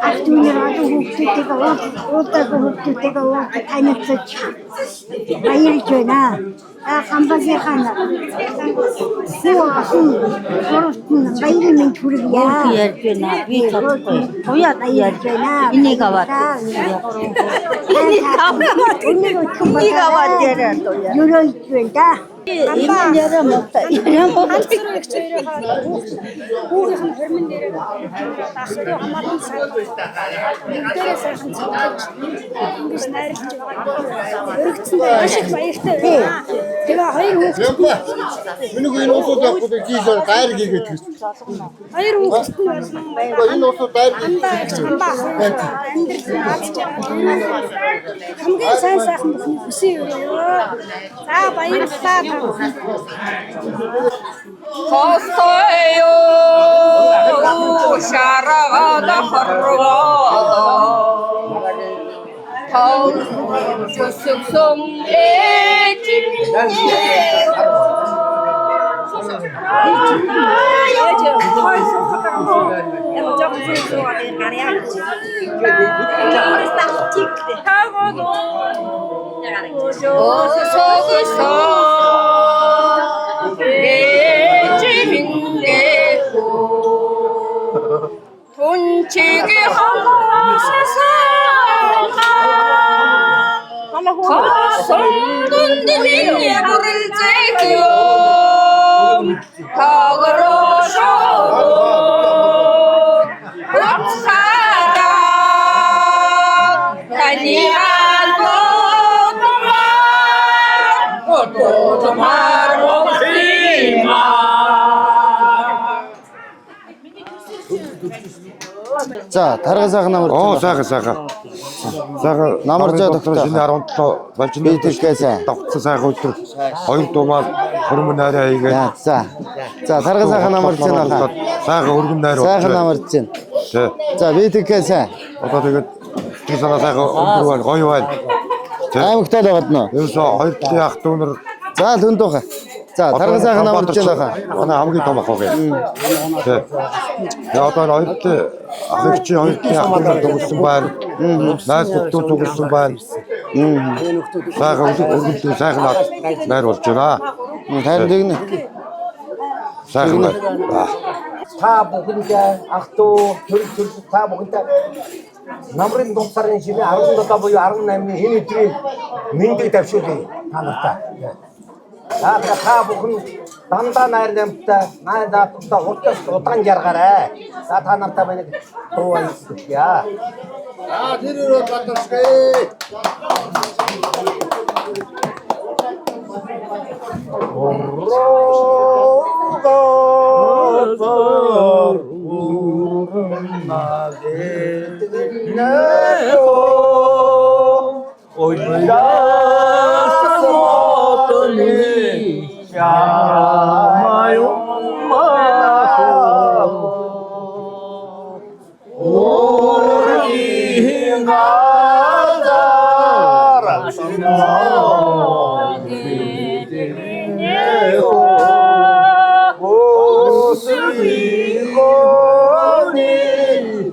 ах дүүнэр одоо хүүхдүүдтэйгээ уулзаагүй хүүхдүүдтэйгээ уулзаж танилцаж баярлж байна. Гамбагийнхаа хүү охин гуравт нь баярын мэнд хүргье. Өөр ярьж байна. Би чадахгүй. Туяа Баярлж байна. Энийг аваад. Энийг аваад. Энийг өтгөн Энийг аваад яриа туяа. Ерөөж байна да. Энэ яриа муутай. Яриа муутай. Хүүгийнх нь хормон дээр ах дүү хамаатан сайн бүгдээрээ сайхан цуглаж ингэж найрлаж байгаа. Өргөцсөндөө маш их баяртай байна. Тэгээ хоёр хүүхэд Миний энэ улсууд явахгүй тийшээ дайр хийгээд гэж. Хоёр хүүхэд нь болсон. Энэ улсууд дайр Андаа их чамбаа амьдрал аз жаргал хамгийн сайн сайхан бүхний хүсэн өрөө. За, баярлалаа та бүхэнд. Хосойо шарагада хорвоо тау жүсгсөн Ээж хоёр суухад байгаа юм. Яг жоохон суу суугаад гарья гэж. Осогсо ээжиминдэхүү тунчиги хомсосалха тосон дундмин ябурэлзэхүм тогрошоо уцхара таниан бодмар бодмар бодмар. За, тарга сайхан намар. Оо, сайхан сайхан. Сайхан Намар жаа тогтоо. Шинэ 17 болж Би тэрхээ сайн. Тогтсон сайхан өдөр хоёр дуумаар хөрмөн найраа хийгээд. За. За, тарга сайхан намарч байна хаа. Сайхан өргөн найр Сайхан намарч байна. Тий. За, би тэрхээ сайн. Одоо тэгээд сэтгэл санаа сайхан өндөр байна, гоё байна. Аймагтай л байгаад нөө. Ерөөсөө хоёр талын ах дүүнер. За, лөндөөх. За, тарга сайхан намарч байна хаа. Манай хамгийн том ах байгаа. Тий. Тэгээ одоо энэ хоёр талын ах эгч чинь хоёр талын ах дүүнер дүгнсэн байна. Найз нөхдөд дүгнсэн байна. Сайхан өргөлдөө сайхан найр болж байна. Харин тэгнэ. Сайхан байна. Та бүхэндээ ах дүү төрөл төрөл та бүхэндээ намрын дунд сарын шинэ 17 буюу 18-ны энэ өдрийн мэндийг давшуулъя та нартай. За, тэгэхээр та бүхэн дандаа найр намтай, най наадамтай хурдас удаан жаргаарай. За, та нартай байна дуу баярлалаа. За, тэр өрөө гадаршгүй. Уруугаар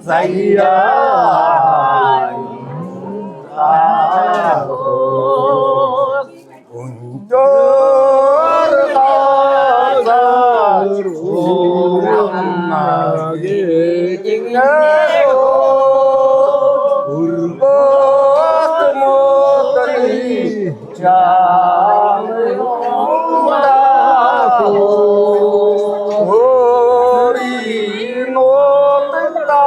заяа өндөр газар урмагийн өргөт моторын чамруу өөрийн нутагта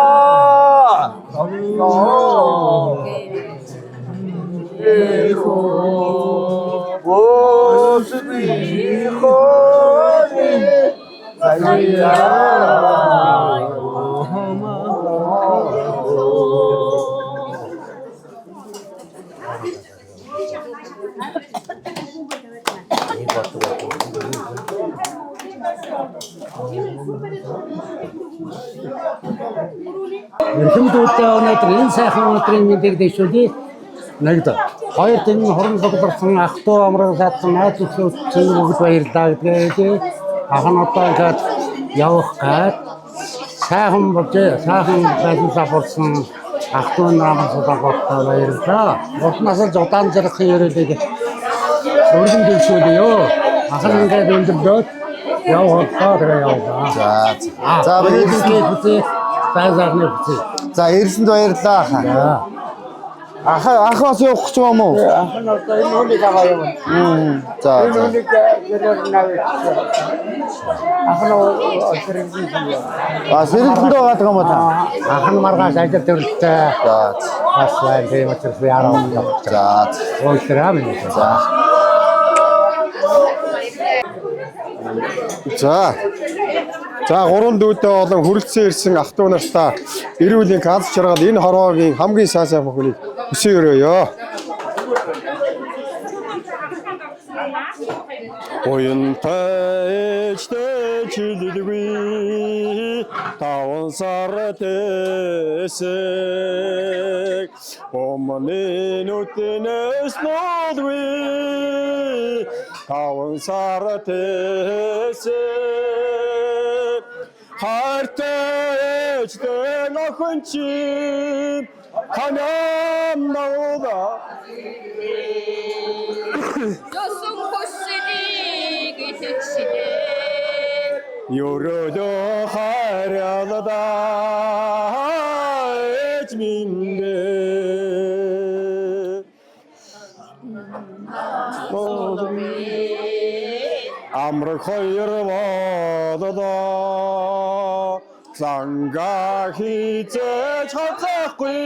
Эрхэм дүүтэй өнөөдөр энэ сайхан өдрийн мэндийг дэвшүүлье. Нэгд хоёрт энэ хуран цугларсан ах トゥ амраг саадсан найз нөхдөд чинь бүгд баярлалаа гэдгээ ах нь одоо ингээд явах гад сайхан болжээ. Сайхан байлаа болсон ах トゥ намар судаан бодтой баярлалаа. Бурхнаас л удаан зэрэг ерөөлийг өргөн дэвшүүлье. Ах нь ингээд өндөрлөөд явах боллоо тэгээ явлаа. За за баярлалаа хүсье. Сайн сайхныг хүсье. За ирсэнд баярлалаа. За. Ах ах бас явах гэж байгаа юм уу? Ах нь одоо энэ хүнийг аваа явна. За. Энэ хүнийг гэрээр навьчихсан. Ах нь сэргэлэн юм. А сэргэлэнд байгаа юм уу та? Ах нь маргааш ажил төрөлтэй. За. Бас байна тийм учраас би араа явах. За. Уучлаарай минь. За. За. За гурван дүүтэй болон хүрэлцэн ирсэн ах トゥ нартаа эрүүлийн аз жаргал энэ хорвоогийн хамгийн сайн сайхан хүнийг хүсэн өрөөё. Уянтай ээжтэй чилэлгүй таван сар тэсэг Бомны нүднээс нуулгүй таван сар тэсэг Хайртай ээжтэй нохын чи ханам наула Ёсон хүснийг итгэшээ. Өрөөлөө хайрлаа ээж минь ээ. Амраг хоёр боллоо зангаа хийзэж хазахгүй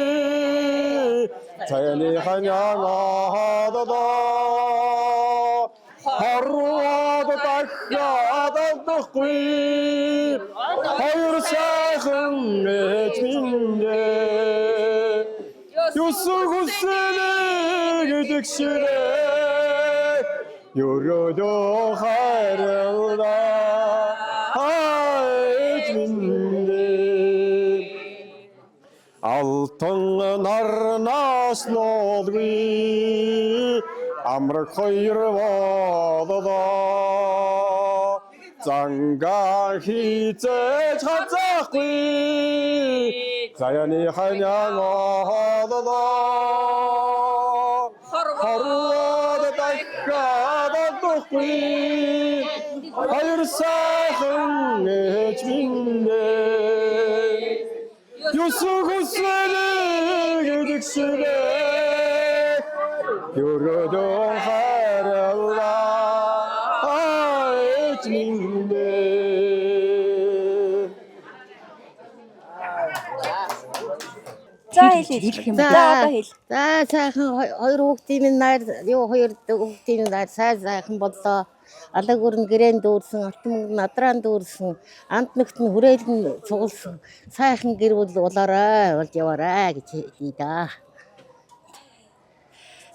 цайны ханян одолоо хорвоод дахиад алдахгүй хоёр сайхан ээж минь ээ. Юусэн хүсэлээ гэдэг ширээ өрөөлөө хайрлаа ээж минь ээ. Алтан нарнаас нуулгүй амраг хоёр боллоо зангаа хийзэж хазахгүй заяаны ханян оллоо хорвоод дахиад алдахгүй хоёр сайхан ээж минь ээ. Юусэн хүсэлээ гэдэг ширээ өрөөлөө хайрлаа ээж минь ээ. За хэл хэлэх юм. За одоо хэл. За сайхан хоёр хүүхдийн минь найр юу хоёр хүүхдийн минь найр сайн сайхан боллоо. Алаг өрн гэрээн дүүрсэн, алтан мөнгө надраан дүүрсэн, анд нөхд нь хүрээлэн цугласан. Сайхан гэр бүл болоорой, болж яваарай гэж хэлье да.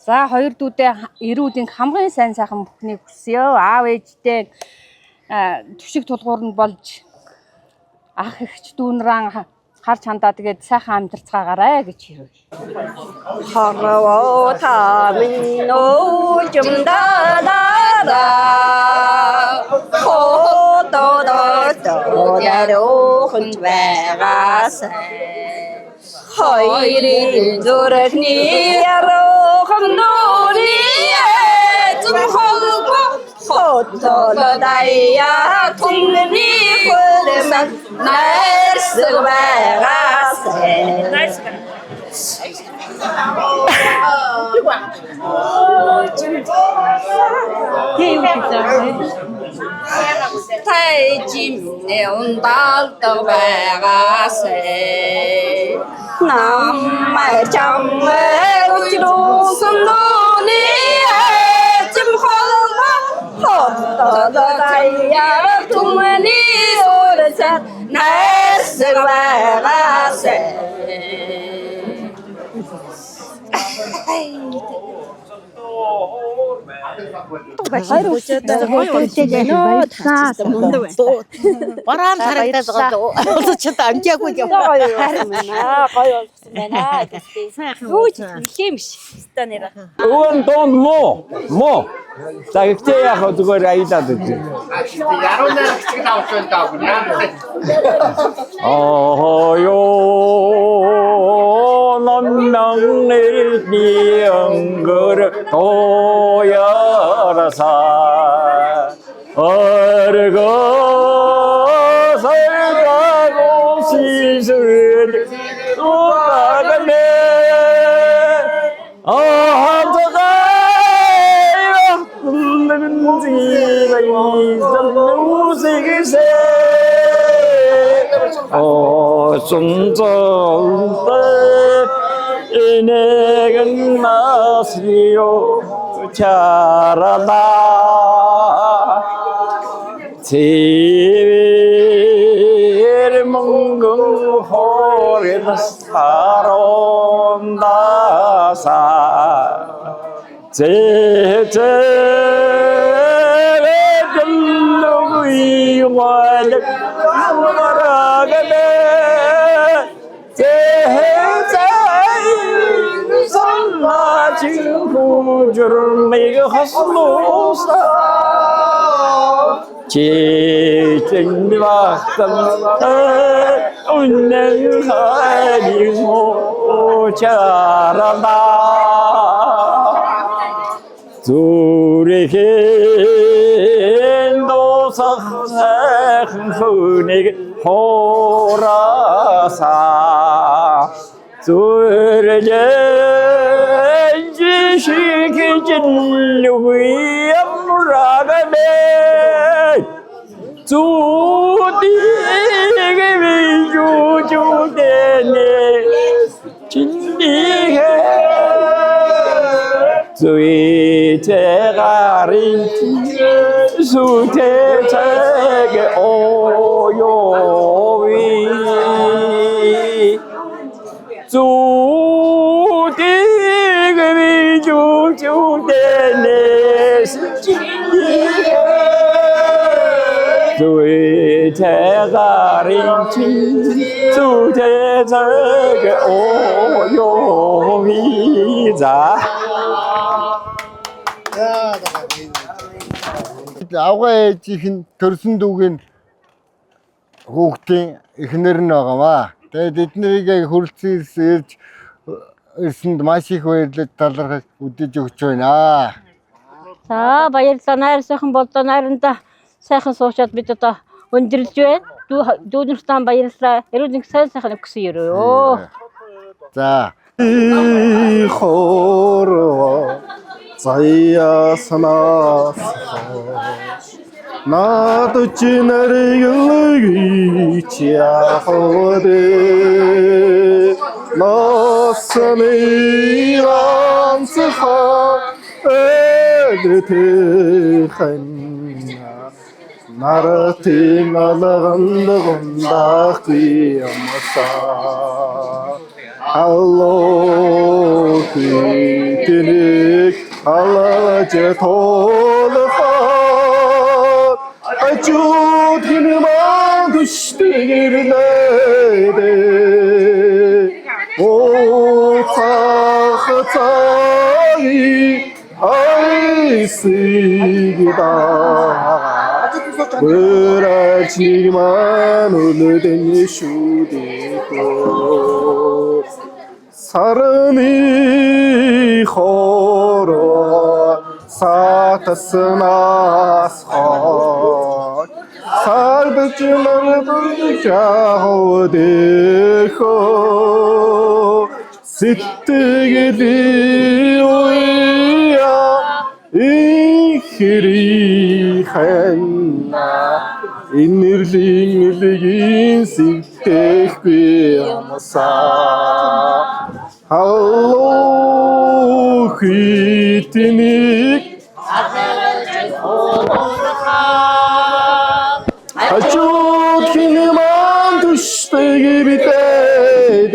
За хоёр дүүдээ эрүүлийн хамгийн сайн сайхан бүхнийг хүсье. Аав ээжтэй түшиг тулгуур нь болж ах эгч дүүнрэн харж хандаа тэгээд сайхан амьдарцгаагаарай гэж хэрвээ. Хорвоо та минь өөжмдалара Хотодод дарууханд байгаасай. Хоёрын зүрхний яруухан нүрийн эзэн холбоо хотоло даяа түмний хөрмөн найрсаг байгаасай. Тайжимнэ ундаалдаг байгаасай. Намай чамай учруулсан нүний эзэм холбоо хотоло даяа түмний урсад найрсаг байгаасай. Хоёр хүүхдтэй гоё болсон байна. Бараан харагдаад байгаа. Улс ч одоо амжаагүй юм. Гоё болсон байна. Гоё болсон байна. Юу ч нэлээ юм биш. Ста нэр. Өвөн дунд муу. Муу. За гэхдээ яг зүгээр аялаад үз. Яруу найрагчиг авч байна даа. 어요 넘명을 비영그를 도열어사 어르고 살가고 시술 우가네 어하자가 는지가 이전우세기세 어순정대 인해은 마시오 자라다 제일 몽금 호린 사론다사 제제를 말하가네 제자인선마지후주를 허슬로사 제정비박단 운명하리 모자라다 Зүрхэн дуусах сайхан хүнийг хураасаа Зүрлэн жишиг жинлүг ямрагамэ Зүдийг вижүүжүүдэнэ чиндигэ 最这个人，苏这这个哦哟喂，做的个为就就的那是真的，最这个人，做这这个哦哟喂咋？ Авгаа ээжийнх нь төрсөн дүүг нь хүүхдийн эхнэр нь байгаамаа. Тэгээд эднэрийг яг хүрэлцэн ирж ирсэнд маш их баярлаж талархаж үдэж өгч байна. За баярлалаа. Найр сайхан боллоо. Найранда сайхан суучаад бид одоо өндөрлж байна. Дүү нартай баярлалаа. Эрүүл нэг сайн сайхан өгсөн өрөө. За. Хороо заяаснаас над чи нарыг чи яхавдэ насны ганцхан эдтэхэн нартын алганд гундахгүй юмсаа Алло тэнийг алаж тоолоход Ачууд хэн маань түшдэг ирлээ Уцах цай айсыг да Өрөөч нэг маань өлөдөн шүдээ. Сарны хороо сатаснаас хойш сардж мардж жаавдэхөө сэтгэлийн уяа ихри ханна инэрлийн нэлгийн сэтгэхгүй юмсаа халуу хитнийг хажууд хин маань түшдэг бидэд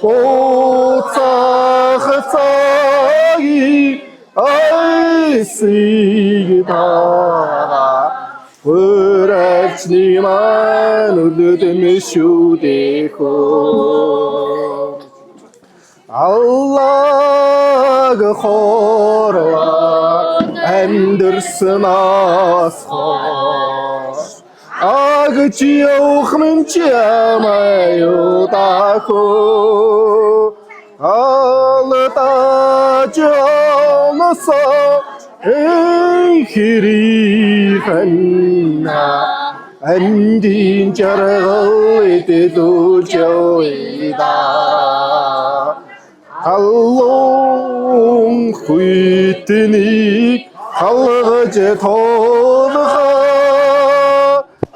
буцах цагийг айсыг даа Өрөөчний маань өлөдөн шүдэхөө Аллаг хорвоо амьдрснаас хойш агч явах минь чамаа юдахөө алдаж явнасаа энхри ханна андин жаргал эдэлүүлж явъя. Халуун хүйтнийг халгаж туулгаа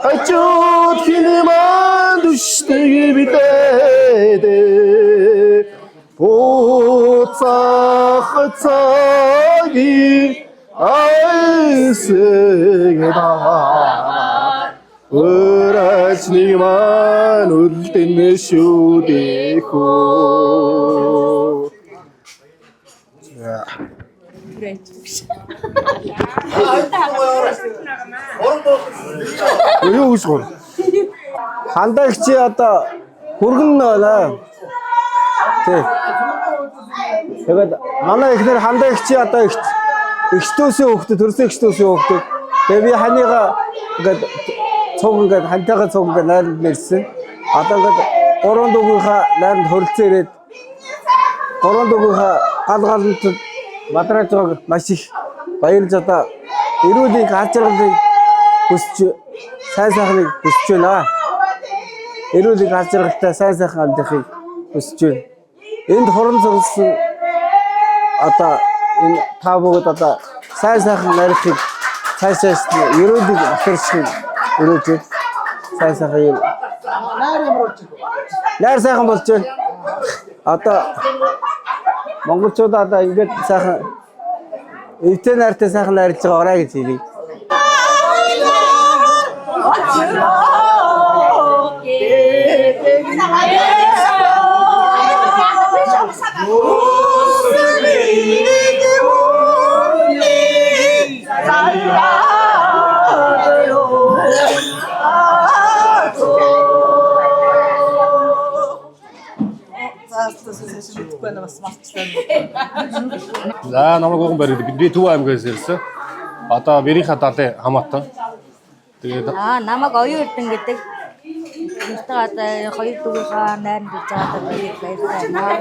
хажууд хэн маань түшдэг бидэд буцах цагийг айсэг даа өрөөчний маань үлдэн шүдэхөө. Юу гэж гур? Хандагч одоо хүргэн байна. Тий. Тэгээд манай эхнэр хандагч одоо их эгчдөөсөө хүүхдүүд, төрсөн эгчдөөсөө хүүхдүүд. Тэгээ би ханыга ингээд цуг ингээд хантайгаа цуг ингээд найранд нэрсэн. Одоо ингээд гурван дүүгийнхаа найранд хөрөлцөө ирээд гурван дүүгийнхаа гал галанд бадрааж байгааг маш их баярлж одоо эрүүл аз жаргалыг хүсч сайн сайхныг хүсэж байна. Эрүүл аз жаргалтай сайн сайхан амьдрахыг хүсэж байна. Энд хуран цугласан одоо энэ та бүгд одоо сайн сайхан найрахыг цаашаас нь ерөөлийг батарчхыг өрөөж байна. Сайн сайхан юм. Найр ямар болж байна? Найр сайхан болж байна. Одоо монголчууд одоо ингээд сайхан эвтэй найртай сайхан найрлаж байгаарай гэж хэлье. За намайг Уган барь гэдэг. Би Төв аймгаас ирсэн. Одоо Бэрийнхаа далын хамаатан. Тэгээд Намайг Оюун Эрдэнэ гэдэг. Нэртэйгээ одоо хоёр дүүгийнхаа найранд ирж байгаадаа баяр баяртай байна.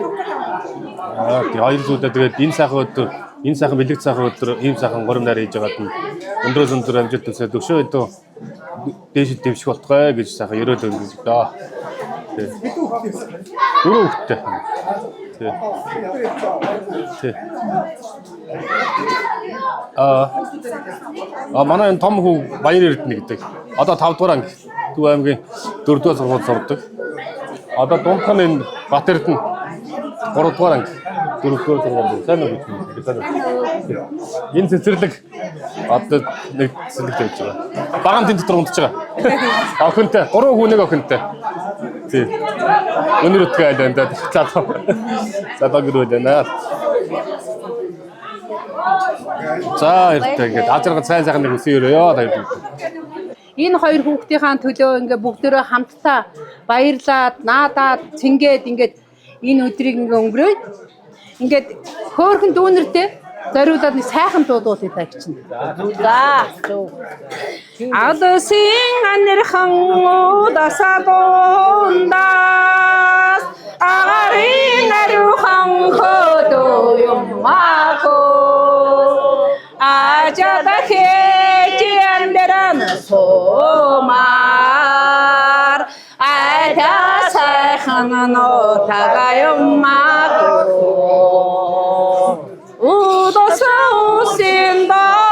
тий, хоёр зүйлээ тэгээд энэ сайхан өдөр, энэ сайхан бэлэг сайхан өдөр, ийм сайхан гурим найр хийж байгаад нь өндрөөс өндөр амжилт төсөө өшөө өдөө дээш дэвших болтугай гэж сайхан ерөөл өнгөж доо. Тий. Дөрөв хүүхэдтэй. Тий. Тий. Манай энэ том хүү Баяр Эрдэнэ гэдэг. Одоо 5 дугаар анги Төв аймгийн 4 дугаар сургуульд сурдаг. Одоо дундх нь энэ Бат Эрдэнэ 3 дугаар анги 4 дугаар сургууль. Сайн уу гэж байна. Сайн уу. Энэ цэцэрлэг одоо нэг цэцэрлэг тавьж байгаа. Багаан тэн дотор унтж байгаа. Охинтой, 3 хүн нэг охинтой. Тий. Өнөр өтгөө айл байна да. Залуу. Залуу гэр байна. За эртээ ингээд аз жаргал сайн сайхан нэг үсэн өрөөё баярлалаа. Энэ хоёр хүүхдийнхаа төлөө ингээ бүгдөө хамтдаа баярлаад, наадаад, цэнгээд ингээд энэ өдрийг ингээ өнгөрөөе. Ингээд хөөхөн дүүнертэй зориулаад нэг сайхан дуудуулъя та гэж чинь. За. Алсын анирхан удасаа дундаас агаар Жадахэж амьдран сумаар айта сайхан нутага юмаагүй. Удасан усын дондаас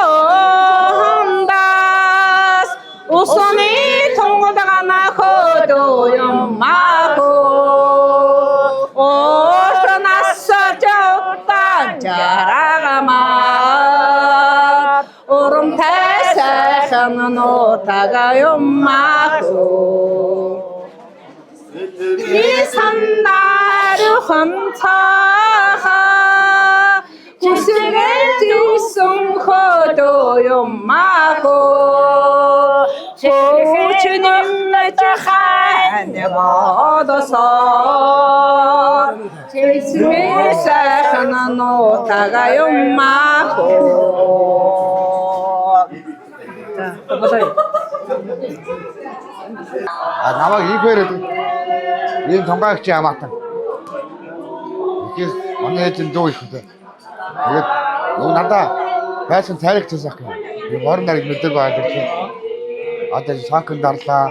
усны тунгадгана хөдөө юмаагүй. Уушнаас жавтан жаргамаар урамтай сайхан нутага юмаагүй. Исандар хонцаха хүсгэж үсэн хөдөө юмаагүй. Хүчнэмж хань бодосоо Чисмэ сайхан нутага юмаагүй. За, болоо. А намайг ийгээр ийм тунгаагч хамаатан. Тэгэхээр манай ээж нь дүү их үү. Тэгээд нөгөө надаа байсан цайрагчаас ах юм. Би хорон нарыг мэддэг байгаа гэж. Одоо шоконд орлоо.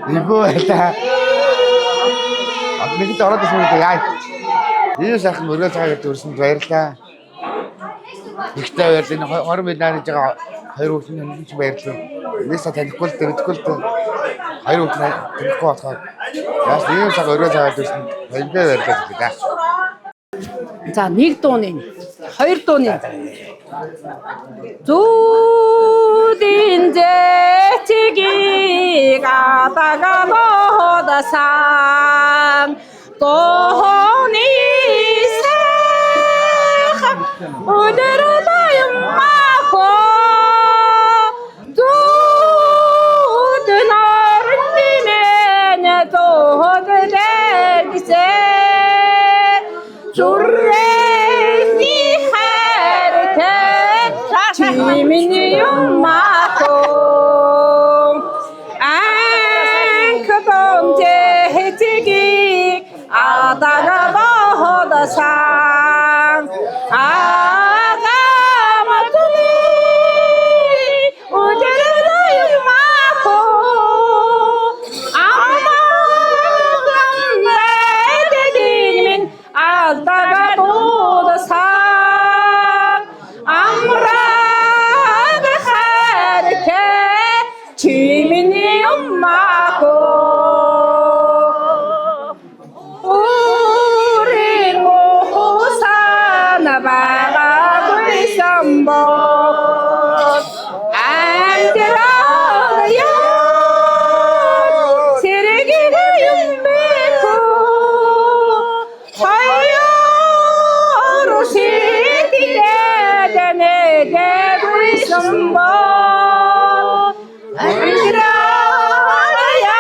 Эвгүй байлаа. Одоо нэгд ороод ирсэн үү яа. Ийм сайхан мөргөл цагаа гэдэг өрсөнд баярлаа. Ихтэй баярлаа. Энэ 20 мил наанаж байгаа хоёр хүүхдийн хөнгөн ч баярлаа. Энэс та танихгүй л дээ, мэдэхгүй л дээ. Хоёр хүүхд танихгүй болохоор яас ийм сайхан өргөл цагаа өрсөнд баярлаа баярлаа гэдэг дээ. За, нэг дууны, хоёр дууны. Зүудийн зэтгийг адагалоодасан тооны сайхан өдөрлөө юмахо. Зүуд нарны зоод дэргсэ зүрхний хайртай чимний юмахо. Анхдон зэтгийг адагалоодасан агаматуны өдөрлөө юмахо. Аман алдагадуулсан амраг хайртай чимний юмахо. Өөрийн усан байгаагүйсэн бол амьдрал яа сэргийг юм бэхүү. Хоёр сэтгэлээ бол амьдрал яа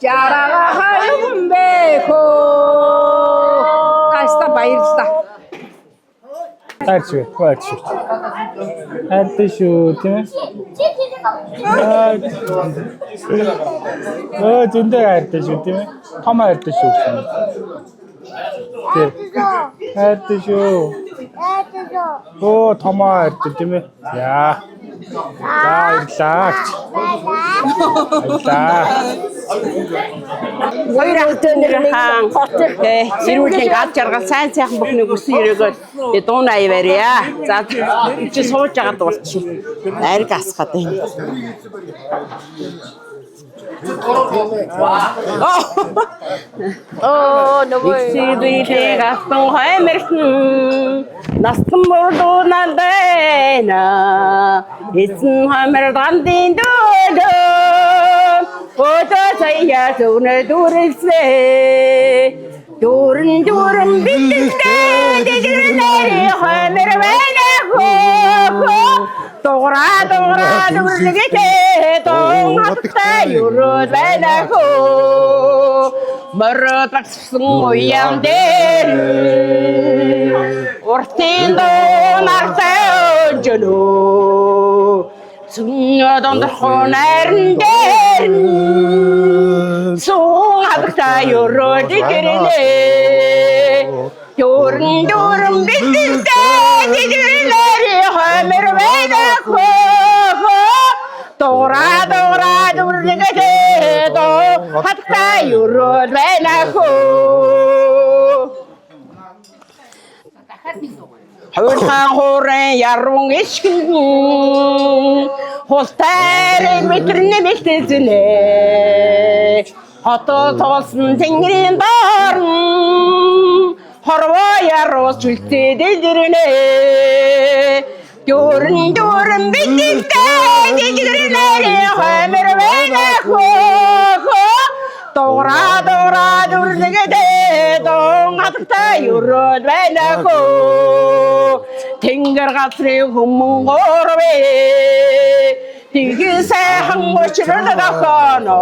жаргах юм бэхүү. Таста баярлалаа. Хайрч шүү. Хайрч шүү. Хайртай шүү, тийм ээ? Өө, зөндөө хайртай шүү, тийм ээ? Том хайртай шүү гэсэн. Тий. Хайртай шүү. Өө, том хайртай, тийм ээ? За. За, баярлалаа. Баярлалаа. Хоёр ах дүү нарын эрүүлийн гал жаргал сайн сайхан бүхнийг өсөн өрөөгөө дуун аяваарья. За, чи сууж байгаа дуулчих. Ариг асгаад байна. Оо, нөгөө Иксибилээ гасан хаймэрсэн настан бурдуунан байна. Эзэн хаймэр гандын дөлөө Өдөө сая зөвнө дүрэлсээ. Дүүрэн дүүрэн бэлдэлтэй дэгрэнээр хаймэр байна хөө. Дуграа дуграа дүрлэгээ дун хаттай өрөөл байна хөө. Мородгсон уян дээр уртын дуунартай өнжөнөө. Цүнөө дондорхон найран дээр суун хадагтай өрөөд гэрнэ. Дүүрэн дүүрэн бэлдэлтэй дэгрэнээр хоймор байна хөө. Дура дура дүрлэгээ доо хаттай өрөөл байна хөө. Хуйлхан хуурын ярван ишгэн хултайрын мэтрэн мэлтэзнэ. Хотоо туулсан тэнгэрийн дорн хорвоо яруус чүлтээ дэлгэрнэ. Дүүрэн дүүрэн бэлдэлтэй дэлгэрнэ хоймор байна хөө. Дура дура дүрлэгээ дон хатагтай өрөөл байна хөө. Тэнгэр газрын хүмүүн гурвэ. Тэнхи сайхан учрал дохоно.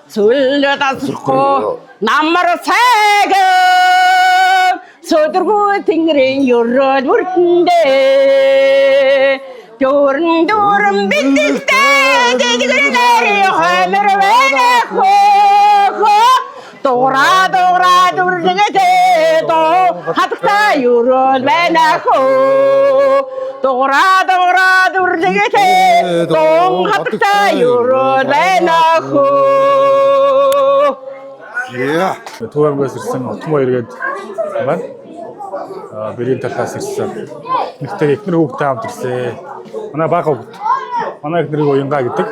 Сүлдө тасрахгүй намар сайгэн сөдөргүй тэнгэрийн өрөөл бүртэндээ. Дүүрэн дүүрэн бэлдэлтэй дэлгэрнэрийн хоймор байна хөө. Дура дура дүрлэгээ доо хатагтай өрөөл байна хөө. Дура дура дүрлэгээ доо хатагтай өрөөл байна хөө. Төв аймгаас ирсэн Отмоо эргээд байна. Бэрийн талаас ирсэн. Нэгтэй эхнэр хүүхдээ хамт ирсэн. Манай бага хүүхд. Манай эхнэрийг Уянга гэдэг.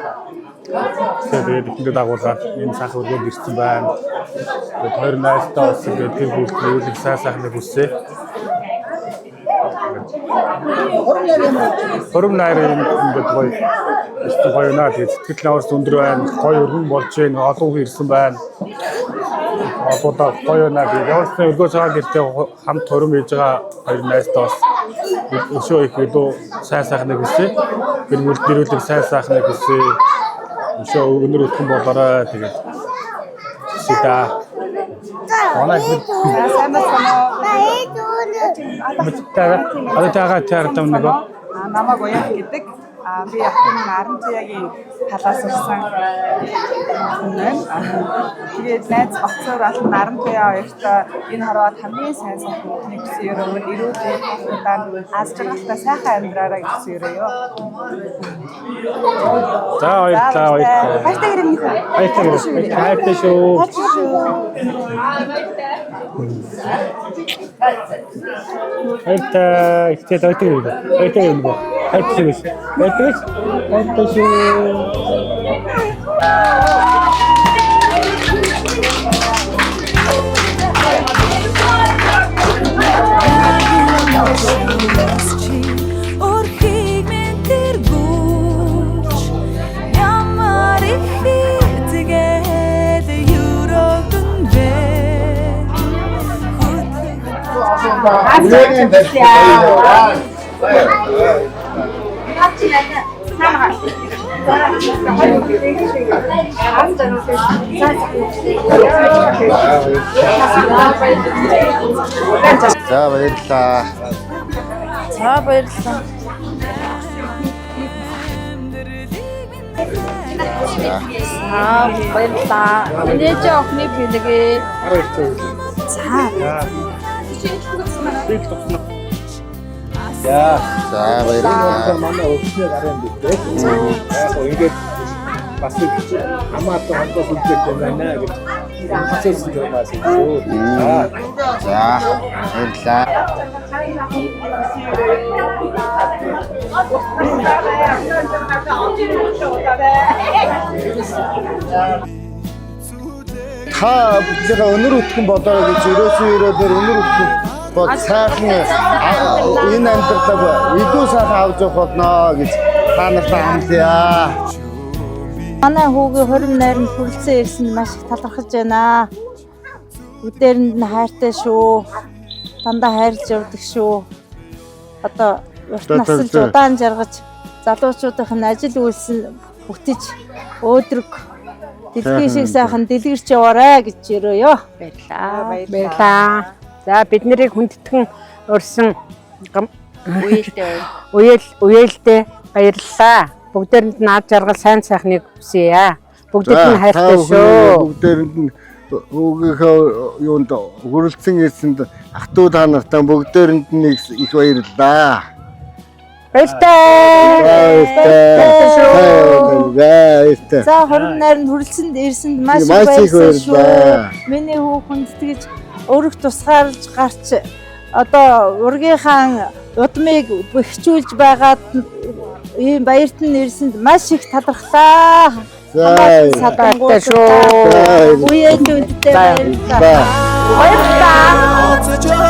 Тэгээд эхнэрээ дагуулгаад энэ сайхан өргөнд ирсэн байна. Тэгээд хоёр найзтай бас ингээд гэр бүлд эрүүл сайн сайхныг хүсье. Хурим найрын ингээд гоё өстө гоё наа. Тэгээд сэтгэл аварс өндөр байна. Гоё өргөн болж байна. Олон хүн ирсэн байна. Олоодаа гоё наа. Тэгээд ямар ч өргөө цагаан гэртээ хамт хурим хийж байгаа хоёр найзтай бас өшөө их илүү сайн сайхныг хүсье. Гэр бүлд эрүүлэг сайн сайхныг хүсье. Өшөө өнөр өтгөн болоорой. Тэгээд хүсье да. Манай Сайн байна уу? Одоо тагаа таартай нэг. Намайг Уян гэдэг. Би ахын Наранчиягийн талаас ирсэн хүн байна. Тэгээд найз Батцуур болон Наранчия хоёртой энэ хорвоод хамгийн сайн сайхан бүхнийг хүсэн өрөөр эрүүл удаан аз жаргалтай сайхан амьдраарай гэж хүсэн өрөөё. За баярлалаа, баярлалаа. Баяртай гэрээ минь. Баяртай гэрээ. Хайртай шүү. Баяртай. Ихтэй баяртай гэрээ. Баяртай гэрээ. Хайртай шүү. Баяртай. Хайртай шүү. Өрхийг минь тэргүүлж ямар их итгэл өрөөгөн бэ. Үлээний За баярлалаа. За баярлалаа. За баярлалаа. Миний ээж охины бэлгээ. За. За. За баярлалаа. Манай өвчнөө гарын битээ. Яг гоо ингээд бас их хамаатан холбоос үлдэх юм байна гэж хичээсэн юм аа шүү. За. За баярлалаа. Та бүгдээ өнөр өтгөн болоо гэж ерөөсөн ерөөлөөр өнөр өтгөн бол сайхан энэ амьдралаа илүү сайхан авч явах болно гэж та нартай амлая. Манай хүүгийн хурим найранд хүрэлцэн ирсэнд маш их талархаж байна. Бүгдээрэнд нь хайртай шүү. Дандаа хайрлж явдаг шүү. Одоо урт насалж удаан жаргаж залуучуудынх нь ажил үйлс нь бүтэж өөдрөг дэлхийн шиг сайхан дэлгэрч яваарай гэж өрөөё. Баярлалаа. Баярлалаа. За бид нарыг хүндэтгэн урьсан уялдээ баярлалаа. Бүгдээрэнд нь ад жаргал сайн сайхныг хүсье. Бүгдэд нь хайртай шүү. Бүгдээрэнд нь хүүгийнхээ юунд хүрэлцэн ирсэнд ах トゥ та нартай бүгдээрэнд нь их баярлалаа. Баяртай. Баяртай. Баяртай. За хором найранд хүрэлцэнд ирсэнд маш их Маш их баярлалаа шүү. баярлалаа. Миний хүүхэнд тэгж өрөх тусгаарлаж гарч одоо ургийнхаа удмыг бэхжүүлж байгаад ийм баярт нь ирсэнд маш их талархлаа. За. Садангуй шүү. Үеийн дүндтэй баярлалаа. Баярлалаа.